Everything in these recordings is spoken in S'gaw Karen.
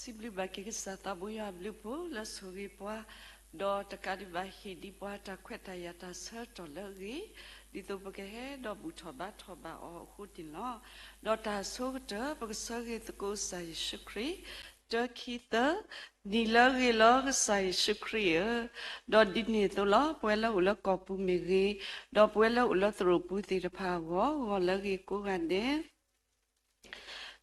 စံးဘျုးဘၣ်က့ၤကစၢ်သးဘိယွၤအဘျုးအဖှိၣ်လၢဆိၣ်ဂ့ၤပှၤ, ဒီးတကးဒံးဘၣ်ဟ့ၣ်ဒံးပှၤတၢ်ခွဲးတၢ်ယာ်တၢ်ဆၢကတီၢ်လၢအဂ့ၤ, ဒ်သိးပကဟဲဒီးဘူၣ်ထီၣ်ဘါထီၣ်ဘၣ်အီၤအဃိန့ၣ်လီၤ. ဒီးတၢ်အဆိကတၢၢ် ပကဆၢဂ့ၤသကိးကစၢ်ယ့ၣ်ၡူးခရံာ်, တၢ ခံ သၢ, နံၤလၢအဂ့ၤလီၤ ကစၢ်ယ့ၣ်ၡူးခရံာ်ဧၢ, ဒီးဒ်န့ၣ်အသိးလီၤ ပဝဲလၢအိၣ်လၢကီၢ်ပူၤမ့ၢ်ဂ့ၤ, ဒီးပဝဲလၢအိၣ်လၢသရိာ်ပူၤသ့ၣ်တဖၣ်အဂီၢ် ဂီၤလၢအဂ့ၤကိးဂၤဒဲး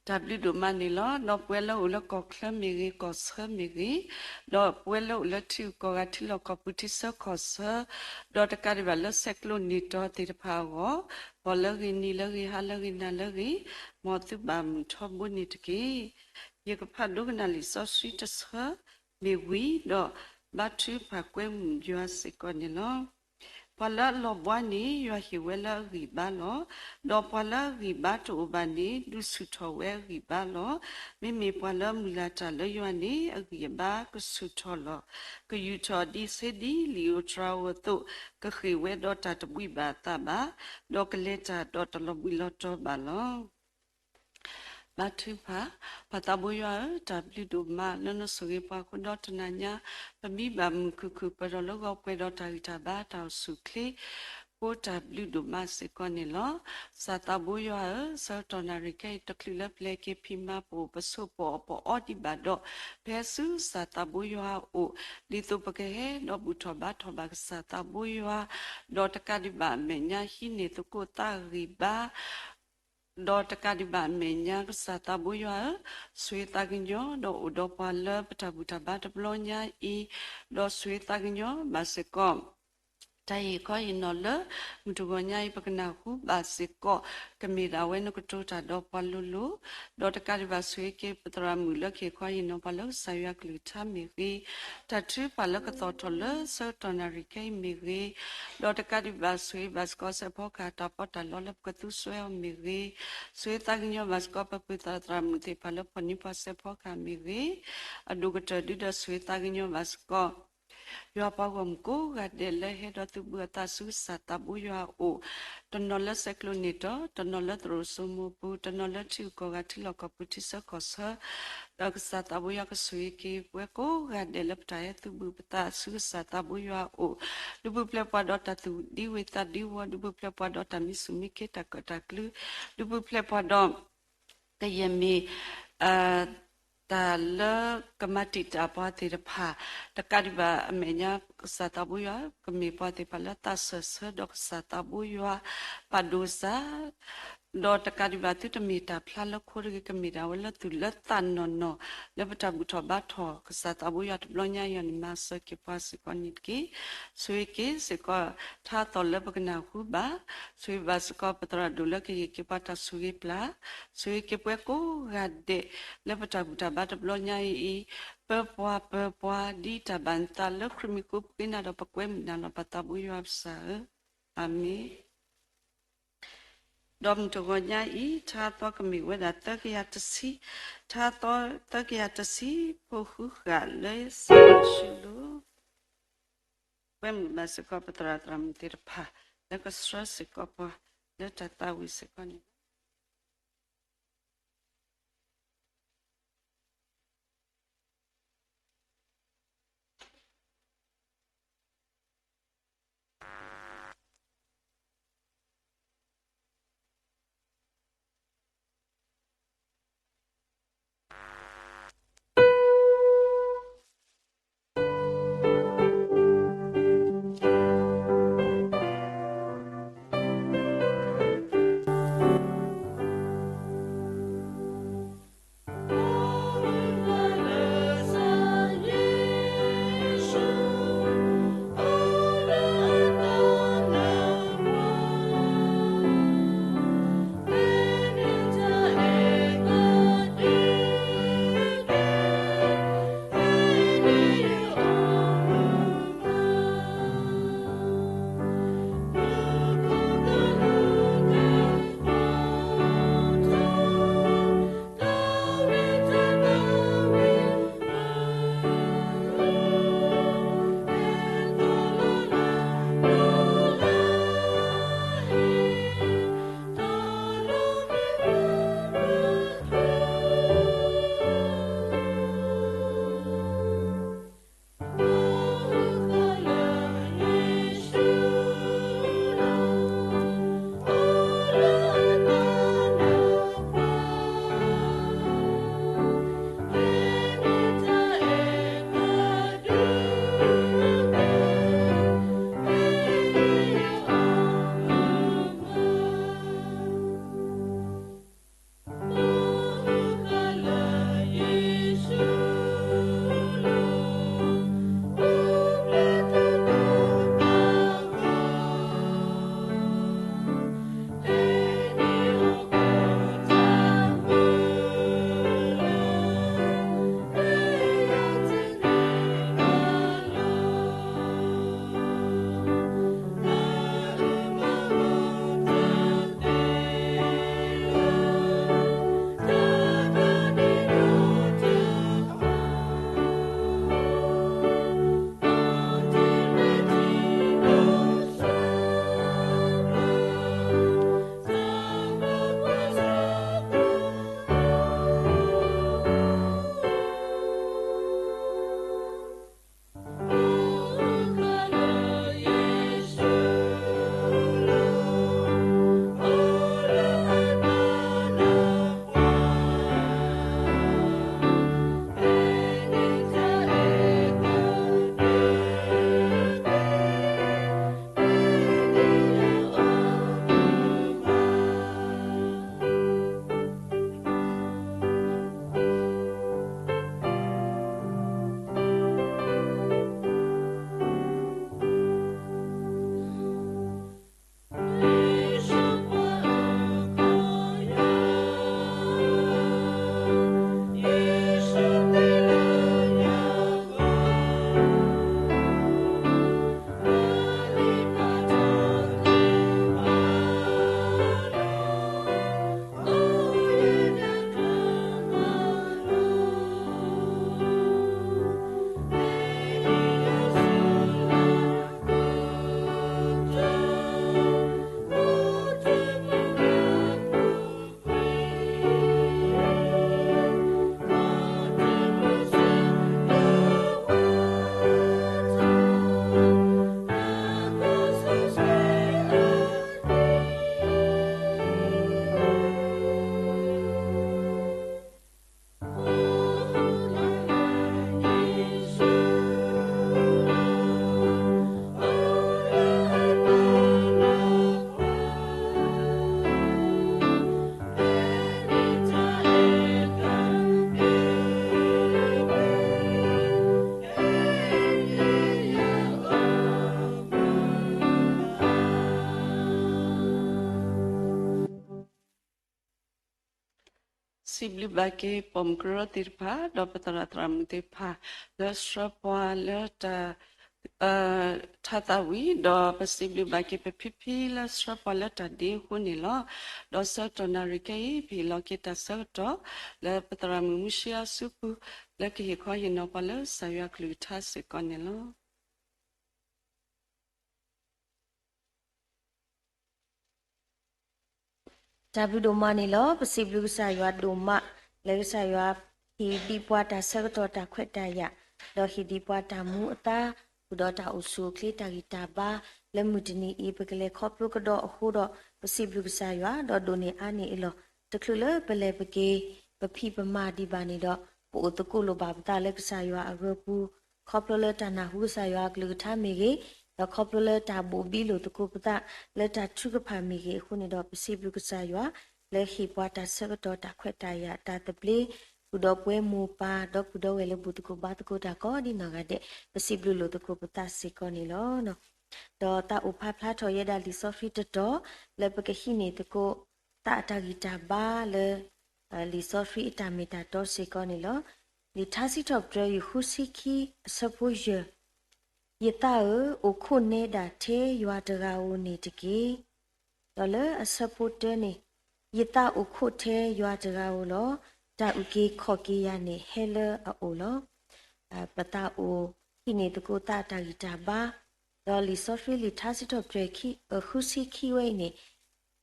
တၢ်ဘျုးဒိၣ်မးန့ၣ်လီၤ. ဒီးပဝဲလၢအိၣ်လၢကီၢ်ချၢမ့ၢ်ဂ့ၤ, ကီၢ်ဆၢမ့ၢ်ဂ့ၤ, ဒီးပဝဲလၢအိၣ်လၢထံဂုၤကီၢ်ဂၤထံလီၢ်ကီၢ်ပူၤထံဆၢကီၢ်ဆၢ, ဒီးတကးဒံးဘၣ်လၢဆဲးကျိးနံၣ်တီၤသ့ၣ်တဖၣ်အဂီၢ်, ဂီၤလၢအဂ့ၤ နံၤလၢအဂ့ၤ ဟါလၢအဂ့ၤ နၤလၢအဂ့ၤ, မ်သုဘၣ်မုာ်ထီဘိန့ၣ်တက့ၢ်. ယကဖးဒိကနၣ်လံာ်စီဆှံတဆၢမ့ၢ်ဝံၤဒီး ဘါထုကဖၣ်ကွဲမုာ်ယွၤစ့ၢ်ကီးန့ၣ်လီၤ. ပှၤလၢအလီၤဘှါန့ၣ် ယွၤဟ့ၣ်ဝဲလၢအဂံၢ်ဘါလီၤ. ဒီးပှၤလၢအဂံၢ်ဘါတအိၣ်ဘၣ်န့ၣ် ဒုးဆူၣ်ထီၣ်ဝဲအဂံၢ်ဘါလီၤ. မ့မ့ၢ်ပှၤလၢအမုၢ်လၢ်တၢ်လၢယွၤန့ၣ် အဂံၢ်အဘါကဆူၣ်ထီၣ်လီၤ. ကယူာ်ထီၣ်ဒံးဆ့ဒံးလံာ်ဧိၤတြၤဧိၤအသိး, ကဃ့ၢ်ဝဲဒီးတၢ်တဘှံးဘၣ်အသးဘၣ်, ဒီးကလဲၤတၢ်ဒီးတလီၤဘှံးလီၤတီၤဘၣ်လီၤ. ဘါထုကဖၣ်, ပၢ်သးဘိယွၤဧၢ, တၢ်ဘျုးဒိၣ်မးလၢနဆိၣ်ဂ့ၤပှၤအဃိဒီးတနၤညါ, ပမံဘၣ်မုာ်ခုၣ်ခုၣ်ပှဲၤဒီးလၢဂီၤပှဲၤဒီးတၢ်ဂံၢ်တၢ်ဘါတၢ်အိၣ်ဆူၣ်အိၣ်ချ့, ကိးတၢ်ဘျုးဒိၣ်မးစ့ၢ်ကီးန့ၣ်လီၤ. ကစၢ်သးဘိယွၤဧၢ, ဆၢကတီၢ်နၣ်ရံၣ်ခဲအံၤ တချုးလၢပလဲၤက့ၤဖံးမၤပအိၣ်ပဆိးပအီၣ် ပအီဒံးဘၣ်ဒီး, ဖဲဆူကစၢ်သးဘိယွၤအအိၣ်, ဒ်သိးပကဟဲဒီးဘူၣ်ထီၣ်ဘါထီၣ်ဘၣ်ကစၢ်သးဘိယွၤ, ဒီးတကးဒံးဘၣ်အမဲာ်ညါဟံးန့ၢ်သကိးသးအဂံၢ်ဘါ ဒီးတကးဒံးဘၣ်အမဲာ်ညါကစၢ်သးဘိယွၤဧၢ, ဆိၣ်ဂ့ၤသးကညီၤဒီးအိၣ်ဒီးပှၤလၢပတၢ်ဘူၣ်တၢ်ဘါတဘျီညါအံၤ, ဒီးဆိၣ်ဂ့ၤသးကညီၤဘၣ်စ့ၢ်ကီး တၢ်ဟ့ၣ်ခီဟ့ၣ်နီၤလၢ မုၢ်တဂီၤညါအံၤ ပကနၢ်ဟူဘၣ်စ့ၢ်ကီး ကမ့ၢ်ဒၣ်ဝဲနကတိၤတၢ်ဒီးပှၤလိၤလိၤ, ဒီးတကးဒံးဘၣ်ဆိၣ်ဂ့ၤက့ၤပသရၣ်မုၣ်လၢကဟ့ၣ်ခီဟ့ၣ်နီၤပှၤလၢကစၢ်ယွၤအကလုၢ်ကထါမ့ၢ်ဂ့ၤ, တၢ်ထုကဖၣ်လၢကသီၣ်ထီၣ်လၢဆၢကတီၢ်နၣ်ရံၣ်ခဲအံၤမ့ၢ်ဂ့ၤ, ဒီးတကးဒံးဘၣ်ဆိၣ်ဂ့ၤဘၣ်စ့ၢ်ကီးစဲးဖီကဟၣ်တၢ်ပီးတၢ်လီလၢပကသူစွဲအီၤမ့ၢ်ဂ့ၤ, ဆိၣ်ဂ့ၤသးကညီၤဘၣ်စ့ၢ်ကီးပပုၢ်သရၣ်သရၣ်မုၣ်သ့ၣ်တဖၣ်လၢဖီၣ်န့ၢ်ပှၤစဲးဖီကဟၣ်မ့ၢ်ဂ့ၤ, အဒိၣ်ကတၢၢ်ဒုဒီးဆိၣ်ဂ့ၤသးကညီၤဘၣ်စ့ၢ်ကီး ယွၤပှၤဂီၢ်မုၢ်ကိးဂၤဒဲးလၢဟဲဒီးသုးဘူးအသးဆူကစၢ်သးဘိယွၤအအိၣ်, တနီၤလၢဆဲးကျိးနံၣ်တီၤ, တနီၤလၢသရိာ်စိမိၤပူၤ, တနီၤလၢထံဂုၤကီၢ်ဂၤထံလီၢ်ကီၢ်ပူၤထံဆၢကီၢ်ဆၢ, ဒီးကစၢ်သးဘိယွၤကဆိၣ်ဂ့ၤက့ၤပဝဲကိးဂၤဒဲးလၢပတၢ်ဟဲသုးဘူးပသးဆူကစၢ်သးဘိယွၤအအိၣ်, ဒုးပူၤဖျဲးပှၤဒီးတၢ်သူၣ်ဒံဝ့ၢ်သးဒံဝီၤ, ဒုးပူၤဖျဲးပှၤဒီးတၢ်မံဆူၣ်မံခ့တၢ်ကၢၣ်တၢ်ကျူ, ဒုးပူၤဖျဲးပှၤဒီး ကယဲၢ်မ့ၢ် တၢ်လၢကမၤတံာ်တာ်ပှၤသ့ၣ်တဖၣ်, တကးဒံးဘၣ်အမဲာ်ညါ ကစၢ်သးဘိယွၤ ကမ့ၢ်ပှၤသ့ၣ်တဖၣ်လၢသးစၢၢ်ဆၢဒီးကစၢ်သးဘိယွၤ ပာ်ဒိၣ်စၢ်, ဒီးတကးဒံးဘၣ်သုတမ့ၢ်တၢ်ဖျါလၢခိတဂ့ၤ ကမ့ၢ်ဒၣ်ဝဲလၢသုးလၢသးနီၢ်နီၢ် လၢပတၢ်ဘူၣ်ထီၣ်ဘါထီၣ် ကစၢ်သးဘိယွၤတဘျီညါအံၤန့ၣ် မၤစၢၤက့ၤပှၤစ့ၢ်ကီးန့ၣ်တက့ၢ်. ဆိၣ်ဂ့ၤက့ၤစ့ၢ်ကီး ထါသီၣ်လၢပကနၢ်ဟူဘၣ်, ဆိၣ်ဂ့ၤဘၣ်စ့ၢ်ကီးပသရၣ်ဒိၣ်လၢကဟ့ၣ်က့ၤပှၤတၢ်ဆိၣ်ဂ့ၤပျၢ်, ဆိၣ်ဂ့ၤက့ၤပဝဲကိးဂၤဒဲး လၢပတၢ်ဘူၣ်တၢ်ဘါတဘျီညါအံၤ, ပၢပှၤပၢပှၤ ဒ်တၢ်ဘၣ်နသးလၢခရံာ်မံၤဃိ ပဃ့နၤဒီးပကွဲမုာ်နၤလီၤ ပၢ်သးဘိယွၤပစၢ်ဧၢ, အၤမ့ၣ်. ဒီးမုၢ်တဂီၤညါအံၤ ထါသီကမ့ၢ်ဝဲဒၣ်သၢကယၤတဆံ, ထါသီသၢကယၤတဆံ ဖိဃုဃာ်လၢစးလၢ်ဆူလိၤ, ကွဲမုာ်ဘၣ်စ့ၢ်ကီးပသရၣ်သရၣ်မုၣ်သ့ၣ်တဖၣ် လၢကဆှၢစ့ၢ်ကီးပှၤ လၢတၢ်သးဝံၣ်စ့ၢ်ကီးန့ၣ်လီၤ. ပစံးဘျုးဘၣ်က့ၤပိာ်မုၣ်ကရၢသ့ၣ်တဖၣ် ဒီးပသရၣ်သရၣ်မုၣ်သ့ၣ်တဖၣ် လၢဆှၢပှၤလၢတၢ် ထါသးဝံၣ် ဒီးပစံးဘျုးဘၣ်က့ၤပဖံဖံလၢဆှၢပှၤလၢတၢ်ဒ့အဃိန့ၣ်လီၤ. ဒီးဆၢကတီၢ်နၣ်ရံၣ်ခဲအံၤ ပဟ့ၣ်လီၤက့ၤတၢ်ဆၢကတီၢ် လၢပသရၣ်မုၣ်မူၡ့အစုပူၤ လၢကဟ့ၣ်ခီဟ့ၣ်နီၤပှၤလၢကစၢ်ယွၤကလုၢ်ကထါစ့ၢ်ကီးန့ၣ်လီၤ. တၢ်ဘျုးဒိၣ်မးန့ၣ်လီၤ. ပစံးဘျုးကစၢ်ယွၤဒိၣ်မး လၢကစၢ်ယွၤဟ့ၣ်ဒံးပှၤတၢ်ဆၢကတီၢ်တၢ်ခွဲးတၢ်ယာ်, ဒီးဟ့ၣ်ဒံးပှၤတၢ်မူအသါ, ဃုာ်ဒီးတၢ်အိၣ်ဆူၣ်အိၣ်ချ့တၢ်ဂံၢ်တၢ်ဘါ, လၢမုၢ်တနံၤအံၤ ပကလဲၤခီဖျိကဒီးအဃိဒီး ပစံးဘျုးကစၢ်ယွၤ ဒီးဒိၣ်န့ၢ်အါန့ၢ်အလီၢ်, တချုးလၢပလဲၤပက့ၤ ပဖံးပမၤဒံးဘၣ်န့ၣ်ဒီး ပအိၣ်သကိးလိာ်ဘၣ်ပသးလၢကစၢ်ယွၤအဂၢၤပူၤ ခီဖျိလၢတၢ်နၢ်ဟူကစၢ်ယွၤအကလုၢ်ကထါမ့ၢ်ဂ့ၤ, ဒီးခီဖျိလၢတၢ်ဘိၣ်ဘံလိာ်သကိးပသးလၢတၢ်ထုကဖၣ်မ့ၢ်ဂ့ၤအဃိန့ၣ်ဒီး ပစံးဘျုးကစၢ်ယွၤ လၢဟ့ၣ်ပှၤတၢ်ဆၢကတီၢ်တၢ်ခွဲးတၢ်ယာ်တၢ်သဘျ့, ဃုာ်ဒီးပဝဲမိၢ်ပၢ် ဒီပုၢ်ဒီဝဲၢ်လၢဘူၣ်သကိးဘါသကိးတၢ်ကိးဒံနီၢ်ဂၤဒဲး ပစံးဘျုးလိာ်သကိးပသးစ့ၢ်ကီးန့ၣ်လီၤ. ဒီးသးအိၣ်ဖးဖျါထီၣ်ယဲဒၣ်လံာ်စီဆှံတတီၤ လၢပကဟံးန့ၢ်သကိး သးအတၢ်ဂံၢ်တၢ်ဘါလၢ လံာ်စီဆှံအတၢ်မ့ၢ်တၢ်တီစ့ၢ်ကီးန့ၣ်လီၤ. လံာ်ထါစံးထီၣ်ပတြၢၤ ယူၢ်ဃုဆံခံ အဆၢဖိယဲၢ်, ယသးဧၢ, အိၣ်ခိးနဲဒၣ်ထဲယွၤတဂၤဧိၤန့ၣ်တက့ၢ်. ဒီးလၢအဆၢဖိတၢန့ၣ်, ယသးအိၣ်ခိးထဲယွၤတဂၤဧိၤလီၤ. တၢ်အုၣ်က့ၤခီၣ်က့ၤယၤန့ၣ်ဟဲလၢအအိၣ်လီၤ. ပသးအိၣ်ဟံးန့ၢ်သကိးသးအတၢ်ဂံၢ်တၢ်ဘါ, ဒီးလံာ်စီဆှံလံာ်ထါစံးထီၣ်ပတြၢၤ ဃုဆံခံဝဲအံၤန့ၣ်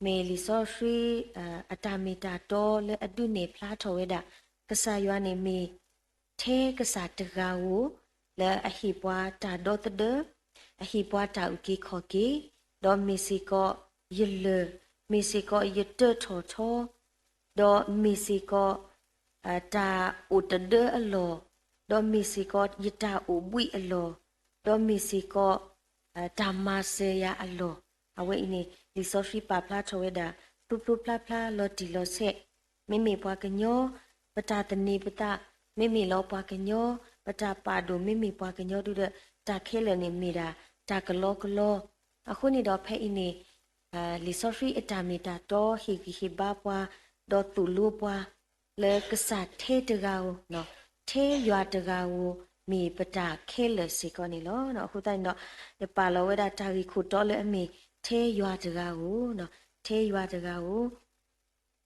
မ့ၢ်လံာ်စီဆှံ အတၢ်မ့ၢ်တၢ်တီလၢအဒုးနဲၣ်ဖျါထီၣ်ဝဲဒၣ် ကစၢ်ယွၤန့ၣ်မ့ၢ် ထဲကစၢ်တဂၤဧိၤ လၢအဟ့ၣ်ပှၤတၢ်ဒီသဒၢ, အဟ့ၣ်ပှၤတၢ်အုၣ်က့ၤခီၣ်က့ၤ, ဒီးမ့ၢ်စ့ၢ်ကီးယလၢၢ်, မ့ၢ်စ့ၢ်ကီးယတၢထီၣ်ထီ, ဒီးမ့ၢ်စ့ၢ်ကီး တၢ်အိၣ်တဒၢအလီၢ်, ဒီးမ့ၢ်စ့ၢ်ကီးယတၢ်အိၣ်ဘှံးအလီၢ်, ဒီးမ့ၢ်စ့ၢ်ကီး တၢ်မၤစၢၤယၤအလီၢ်, အဝဲအံၤန့ၣ် လံာ်စီဆှံပာ်ဖျါထီၣ်ဝဲဒၣ် ဖျိဖျိဖျါဖျါလီၤတံၢ်လီၤဆဲး, မ့မ့ၢ်ပှၤကညီ ပတၢ်သန့ၤပသး မ့မ့ၢ်လီၤပှၤကညီ, ပတၢ်ပာ်ဒိၣ်မ့မ့ၢ်ပှၤကညီဒုဒီး တၢ်ခဲလၢာ်န့ၣ်မ့ၢ်ဒၣ်တၢ်ကလီကလီ, အဃိန့ၣ်ဒီးဖဲအံၤန့ၣ် လံာ်စီဆှံအတၢ်မ့ၢ်တၢ်တီဟ့ၣ်ဂံၢ်ဟ့ၣ်ဘါပှၤ ဒီးသိၣ်လိပှၤ လၢကစၢ်ထဲတဂၤဧိၤ, ထဲယွၤတဂၤဧိၤ မ့ၢ်ပတၢ်ခဲလၢာ်စ့ၢ်ကီးန့ၣ်လီၤ. အဃိသတးန့ၣ်ဒီး ယပာ်လီၤဝဲဒၣ်တၢ်ဂ့ၢ်ခိၣ်တီလၢအမ့ၢ် ထဲယွၤတဂၤဧိၤ, ထဲယွၤတဂၤဧိၤ,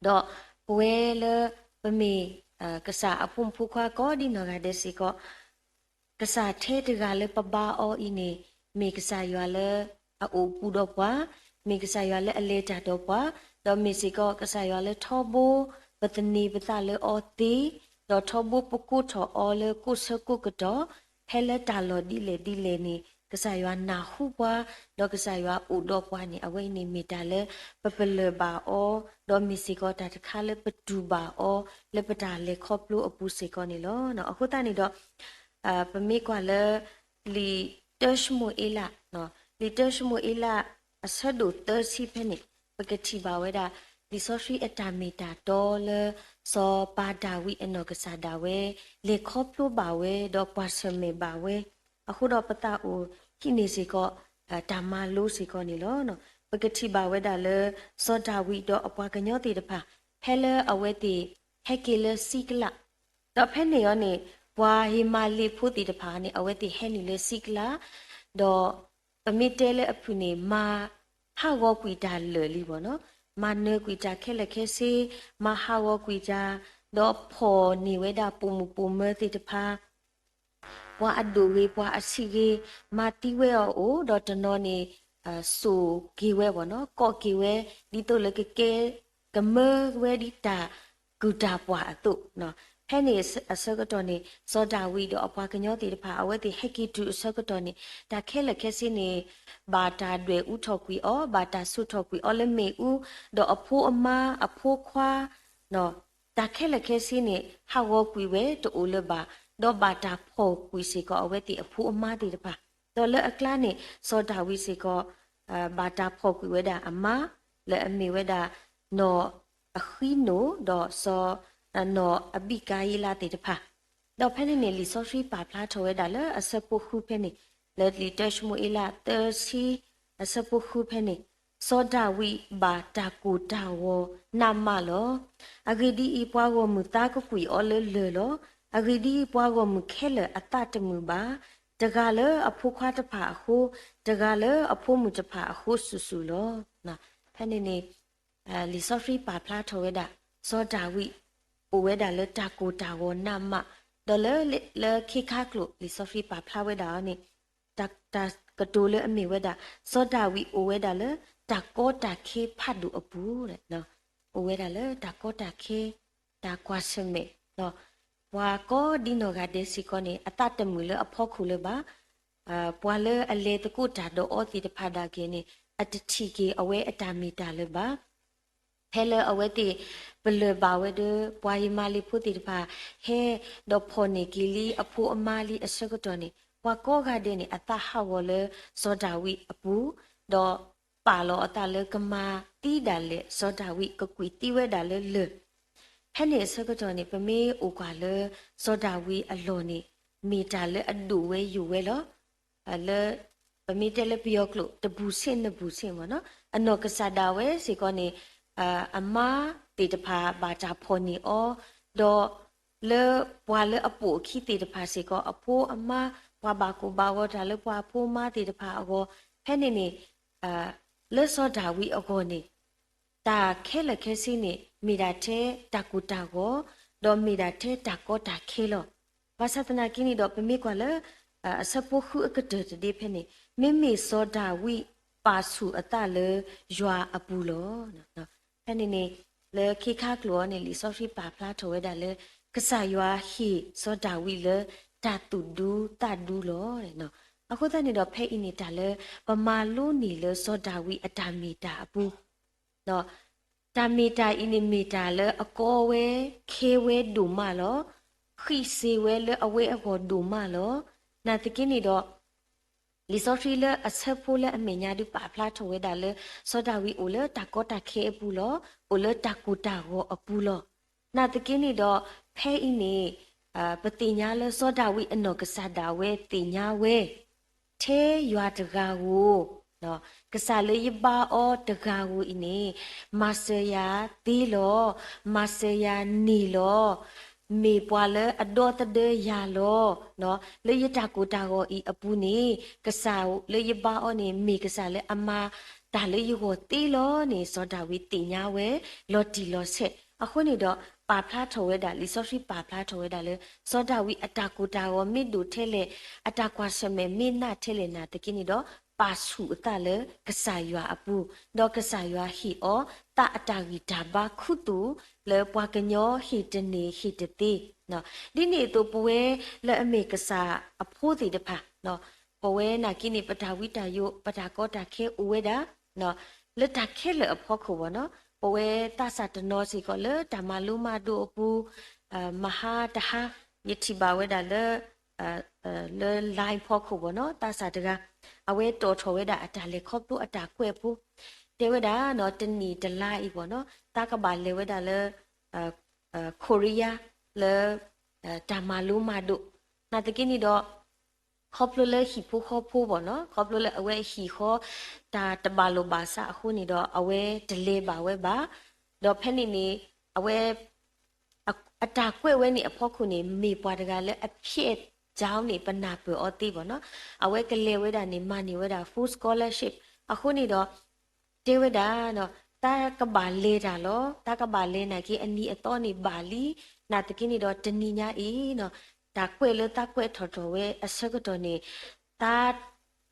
ဒီးပဝဲလၢပမ့ၢ် ကစၢ်အဖိမုၣ်ဖိခွါကိးဒ်နီၢ်ဂၤဒဲးစ့ၢ်ကီး ကစၢ်ထဲတဂၤလၢပဘါအီၤအံၤန့ၣ် မ့ၢ်ကစၢ်ယွၤလၢအအိၣ်ပူၤဒီးပှၤ, မ့ၢ်ကစၢ်ယွၤလၢအလဲၤတၢ်ဒီးပှၤ, ဒီးမ့ၢ်စ့ၢ်ကီးကစၢ်ယွၤလၢထီဘိ ပသန့ၤပသးလၢအီၤသ့, ဒီးထီဘိပကိးထီၣ်အီၤလၢကိးဆၢကိးကတီၢ်, ဖဲလၢတၢ်လီၢ်ဒ်လဲၣ်ဒ်လဲၣ်န့ၣ် ကစၢ်ယွၤနၢ်ဟူပှၤ, ဒီးကစၢ်ယွၤအိၣ်ဒီးပှၤန့ၣ် အဝဲအံၤန့ၣ်မ့ၢ်တၢ်လၢပပလၢၢ်ဘၣ်အီၤ, ဒီးမ့ၢ်စ့ၢ်ကီးတၢ်တခါလၢပတူၢ်ဘၣ်အီၤ လၢပတၢ်လဲၤခီဖျိအပူၤစ့ၢ်ကီးန့ၣ်လီၤ. အဃိသတးန့ၣ်ဒီး ပမ့ၢ်ကွၢ်လၢ လံာ်တၢၡမူၤအ့လး, လံာ်တၢၡမူၤအ့လး အဆၢဒိၣ်သၢဆံဖဲန့ၣ် ပကထံၣ်ဘၣ်ဝဲဒၣ် လံာ်စီဆှံအတၢ်မ့ၢ်တၢ်တီလၢ စီၤပၤဒၤဝံးအနီၢ်ကစၢ်ဒၣ်ဝဲ လဲၤခီဖျိဘၣ်ဝဲ ဒီးကွၢ်ဆၢၣ်မဲာ်ဘၣ်ဝဲ, အဃိဒီးပသးအိၣ်ဟံးန့ၢ်စ့ၢ်ကီး တၢ်မၤလိစ့ၢ်ကီးန့ၣ်လီၤ. ပကထံၣ်ဘၣ်ဝဲဒၣ်လၢ စီၤဒၤဝံးဒီးအပှၤကညီသ့ၣ်တဖၣ် ဖဲလၢအဝဲသ့ၣ်ဟဲက့ၤလၢစံကလး ဒီးဖဲန့ၣ်အီၤန့ၣ် ပှၤဟ့မၤလ့းဖိသ့ၣ်တဖၣ်န့ၣ် အဝဲသ့ၣ်ဟဲနုာ်လၢစံကလး, ဒီးပမ့ၢ်တဲလၢအဖုၣ်န့ၣ် မၤဟးဂီၤကွံာ်တၢ်လၢာ်လံဘၣ်နီၤ, မၤနၢၤကွံာ်တၢ်ခဲလၢာ်ခဲဆ့, မၤဟးဂီၤကွံာ်တၢ်, ဒီးဖီၣ်န့ၢ်ဝဲဒၣ်ပိာ်မုၣ်ပိာ်မၢၤသ့ၣ်တဖၣ် ပှၤအဒိၣ်ဂ့ၤ ပှၤအဆံးဂ့ၤ, မၤသံဝဲအီၤအိၣ်, ဒီးတနီၤန့ၣ် စိာ်က့ၤဝဲဘၣ်နီၤ, ကိးက့ၤဝဲ ဒ်သိးလၢကကဲ ကမၢဝဲဒ်တၢ်ကူၣ်တၢ်ပှၢ်အသိး, ဖဲန့ၣ်အဆၢကတီၢ်န့ၣ် စီၤဒၤဝံးဒီးအပှၤကညီသ့ၣ်တဖၣ် အဝဲသ့ၣ်ဟဲက့ၤတုၤအဆၢကတီၢ်န့ၣ် တၢ်ခဲလၢာ်ခဲဆ့န့ၣ် ဘၣ်တၢ်ဒွဲၣ်အူထီၣ်ကွံာ်အီၤ, ဘၣ်တၢ်ဆိၣ်ထီၣ်ကွံာ်အီၤလၢမ့ၣ်အူ, ဒီးအဖိအမါ အဖိခွါ တၢ်ခဲလၢာ်ခဲဆ့န့ၣ် ဟးဂီၤကွံာ်ဝဲတအိၣ်လၢၤဘၣ်, ဒီးဘၣ်တၢ်ဖီၣ်ကွံာ်စ့ၢ်ကီးအဝဲသ့ၣ်အဖိအမါသ့ၣ်တဖၣ်, ဒီးလၢအကျါန့ၣ် စီၤဒၤဝံးစ့ၢ်ကီး ဘၣ်တၢ်ဖီၣ်ကွံာ်ဝဲဒၣ်အမါ လၢအမ့ၢ်ဝဲဒၣ် နီၢ်အဃံနိၣ် ဒီးစီၤ နီၢ်အဘံကၤယံလးသ့ၣ်တဖၣ်, ဒီးဖဲန့ၣ်န့ၣ် လံာ်စီဆှံပာ်ဖျါထီၣ်ဝဲဒၣ်လၢအဆၢဖိဃုဖဲန့ၣ်, လၢလံာ်တၢၡမူၤအ့လး သၢဆံ အဆၢဖိဃုဖဲန့ၣ် စီၤဒၤဝံးဘၣ်တၢ်ကိၢ်တၢ်ဂီၤနးမးလီၤ. အဂ့ၢ်ဒ်အံၤ, ပှၤဂီၢ်မုၢ်သါကကွံာ်အီၤလၢလၢၢ်လီၤ. အဂ့ၢ်ဒ်အံၤ, ပှၤဂီၢ်မုၢ်ခဲလၢာ်အသးတမုာ်ဘၣ်, တဂၤလၢအဖိခွါတဖၣ်အဃိ, တဂၤလၢအဖိမုၣ်တဖၣ်အဃိဆူၣ်ဆူၣ်လီၤ. ဖဲန့ၣ်န့ၣ် လံာ်စီဆှံပာ်ဖျါထီၣ်ဝဲဒၣ် စီၤဒၤဝံးအိၣ်ဝဲဒၣ်လၢတၢ်ကိၢ်တၢ်ဂီၤနးမး, ဒီးလၢ လၢခ့ခါကျိာ် လံာ်စီဆှံပာ်ဖျါဝဲဒၣ်အီၤန့ၣ် တၢ်ကတိၤလၢအမ့ၢ်ဝဲဒၣ် စီၤဒၤဝံးအိၣ်ဝဲဒၣ်လၢတၢ်ကီတၢ်ခဲဖးဒိၣ်အပူၤ, အိၣ်ဝဲဒၣ်လၢတၢ်ကီတၢ်ခဲ တၢ်ကွၢ်ဆၢၣ်မဲာ်, ပှၤကိးဒ်နီၢ်ဂၤဒဲးစ့ၢ်ကီးန့ၣ် အသးတမုာ်လၢအဖီခိၣ်လၢၤဘၣ်. ပှၤလၢအလဲၤသကိးတၢ်ဒီးအီၤသ့ၣ်တဖၣ်ဒၣ်က့ၤန့ၣ် အတထံၣ်က့ၤအဝဲအတၢ်မ့ၢ်တၢ်လၢၤဘၣ်. ဖဲလၢအဝဲသ့ၣ်ပလၢၢ်ဘၣ်ဝဲဒီး ပှၤယမၤလ့ၤဖိသ့ၣ်တဖၣ် ဟဲဒီးဖီၣ်န့ၢ်က့ၤလံအဖိအမါလံအဆၢကတီၢ်န့ၣ် ပှၤကိးဂၤဒဲးန့ၣ် အသးဟးဂီၤလၢစီၤဒၤဝံးအပူၤ, ဒီးပာ်လီၤအသးလၢကမၤသံဒၣ်လဲာ်စီၤဒၤဝံး ကကွံာ်သံဝဲဒၣ်လၢလၢၢ်. ဖဲန့ၣ်အဆၢကတီၢ်န့ၣ် ပမ့ၢ်အိၣ်ကွၢ်လၢစီၤဒၤဝံးအလီၢ်န့ၣ် မ့ၢ်တၢ်လၢအဒိၣ်ဝဲယိာ်ဝဲလီၤ. လၢ ပမ့ၢ်တဲလၢပယီၤကျိာ် တဘူၣ်ဆ့ၣ်နဘူၣ်ဆ့ၣ်မ့ၢ်နီၤ, အနီၢ်ကစၢ်ဒၣ်ဝဲစ့ၢ်ကီးန့ၣ် အမါသ့ၣ်တဖၣ်ဘၣ်တၢ်ဖီၣ်န့ၢ်အီၤ, ဒီးလၢပှၤလၢအပိာ်အခံသ့ၣ်တဖၣ်စ့ၢ်ကီး အဖိအမါ, ပှၤဘၣ်ကိၢ်ဘၣ်ဂီၤတၢ်လၢပှၤအဖိအမါသ့ၣ်တဖၣ်အဂီၢ်, ဖဲန့ၣ်န့ၣ် လၢစီၤဒၤဝံးအဂီၢ်န့ၣ် တၢ်ခဲလၢာ်ခဲဆ့န့ၣ် မ့ၢ်ဒၣ်ထဲတၢ်ကိၢ်တၢ်ဂီၤ, ဒီးမ့ၢ်ဒၣ်ထဲတၢ်ကီတၢ်ခဲလီၤ. ဘၣ်ဆၣ်သနာ်က့န့ၣ်ဒီး ပမ့ၢ်ကွၢ်လၢ အဆၢဖိဃုအကတၢၢ်တဒ့ဖဲန့ၣ်, မ့မ့ၢ်စီၤဒၤဝံးပာ်ဆူၣ်အသးလၢယွၤအပူၤလီၤ. ဖဲန့ၣ်န့ၣ် လၢခ့ခါကျိာ်အီၤန့ၣ် လံာ်စီဆှံပာ်ဖျါထီၣ်ဝဲဒၣ်လၢ ကစၢ်ယွၤဟ့ၣ်စီၤဒၤဝံးလၢတၢ်သူၣ်ဒူသးဒူလီၤ. အဃိသတးန့ၣ်ဒီး ဖဲအံၤန့ၣ် တၢ်လၢပမၤလိန့ၢ်လၢစီၤဒၤဝံးအတၢ်မ့ၢ်တၢ်အပူၤ တၢ်မ့ၢ်တၢ်အံၤန့ၣ်မ့ၢ်တၢ်လၢအကီဝဲ, ခဲဝဲဒိၣ်မးလီၤ. ဃံးစ့ၤဝဲလၢအဝဲအဂီၢ်ဒိၣ်မးလီၤ. နာ်သက့န့ၣ်ဒီး လံာ်စီဆှံလၢအဆၢဖိလၢအမဲာ်ညါဒုးပာ်ဖျါထီၣ်ဝဲဒၣ်လၢ စီၤဒၤဝံးအိၣ်လၢတၢ်ကီတၢ်ခဲအပူၤလီၤ. အိၣ်လၢတၢ်ကိၢ်တၢ်ဂီၤအပူၤလီၤ. နာ်သက့န့ၣ်ဒီး ဖဲအံၤန့ၣ် ပသ့ၣ်ညါလၢစီၤဒၤဝံးအနီၢ်ကစၢ်ဒၣ်ဝဲသ့ၣ်ညါဝဲ ထဲယွၤတဂၤဧိၤ, ကစၢ်လၢယဘါအီၤတဂၤဧိၤအံၤန့ၣ် မၤစၢၤယၤသ့လီၤ. မၤစၢၤယၤန့ၢ်လီၤ. မ့ၢ်ပှၤလၢအဒီသဒၢယၤလီၤ. လၢယတၢ်ကိၢ်တၢ်ဂီၤအံၤအပူၤန့ၣ် ကစၢ်လၢယဘါအီၤန့ၣ် မ့ၢ်ကစၢ်လၢအမၤတၢ်လၢယဂီၢ်သ့လီၤန့ၣ် စီၤဒၤဝံးသ့ၣ်ညါဝဲ လီၤတံၢ်လီၤဆဲး. အဃိန့ၣ်ဒီး ပာ်ဖျါထီၣ်ဝဲဒၣ် လံာ်စီဆှံပာ်ဖျါထီၣ်ဝဲဒၣ်လၢ စီၤဒၤဝံးအတၢ်ကိၢ်တၢ်ဂီၤမ့ၢ်ဒိၣ်ထဲလဲၣ်, အတၢ်ကွၢ်ဆၢၣ်မဲာ်မ့ၢ်နးထဲလဲၣ်နာ်သက့န့ၣ်ဒီး ပာ်ဆူၣ်အသးလၢကစၢ်ယွၤအပူၤ, ဒီးကစၢ်ယွၤဟ့ၣ်အီၤ သးအတၢ်ဂံၢ်တၢ်ဘါခူသူၣ် လၢပှၤကညီဟ့ၣ်တန့ၢ်ဟ့ၣ်တသ့ ဒ်န့ၣ်အသိးပဝဲလၢအမ့ၢ်ကစၢ်အဖိသ့ၣ်တဖၣ်, ပဝဲနာ်က့န့ၣ် ပတၢ်ဝံတၢ်ယိး ပတၢ်ကီတၢ်ခဲအိၣ်ဝဲဒၣ် လၢတၢ်ခဲလၢာ်အဖီခိၣ်ဘၣ်နီၤ, ပဝဲသးစၢ်တနီၤစ့ၢ်ကီးလၢတၢ်မၤလိမၤဒိးအပူၤ, မဟါတဟါ ယထံၣ်ဘၣ်ဝဲဒၣ်လၢ လၢ line ဖီခိၣ်ဘၣ်နီၤ, သးစၢ်တဂၤ အဝဲတီၣ်ထီၣ်ဝဲဒၣ်အတၢ်လဲၤခီဖျိအတၢ်ကွဲးဖိ, တဲဝဲဒၣ်နီၤ တနံၣ်တလါအံၤဘၣ်နီၤ သးကဘၣ်လဲၤဝဲဒၣ်လၢ ခိရံယါ လၢ တၢ်မၤလိမၤဒိး, နာ်သက့န့ၣ်ဒီး ခီဖျိလၢဟံၣ်ဖိဃီဖိဘၣ်နီၤ, ခီဖျိလၢအဝဲဟံၣ်ဃီ တၢ်တဘၣ်လိာ်ဘၣ်စးအဃိန့ၣ်ဒီး အဝဲတလဲၤဘၣ်ဝဲဘၣ်, ဒီးဖဲန့ၣ်န့ၣ် အဝဲ အတၢ်ကွဲးဝဲန့ၣ်အဖီခိၣ်န့ၣ် မ့ၢ်ပှၤတဂၤလၢအဖျဲး ကျောင်း န့ၣ် ပနၢ်ပၢၢ်အီၤသ့ဘၣ်နီၤ, အဝဲကလဲၤဝဲဒၣ်န့ၣ် မၤန့ၢ်ဝဲဒၣ် full scholarship အဃိန့ၣ်ဒီး တဲဝဲဒၣ်နီၤ သးကဘၣ်လဲၤတၢ်လီၤ, သးကဘၣ်လဲၤနာ်က့ အနံၤအသီန့ၣ်ဘၣ်လံ, နာ်သက့န့ၣ်ဒီး တနံၤညါအံၤနီၤ တၢ်ကွဲးလၢသးကွဲးထီၣ်ထီၣ်ဝဲအဆၢကတီၢ်န့ၣ် သး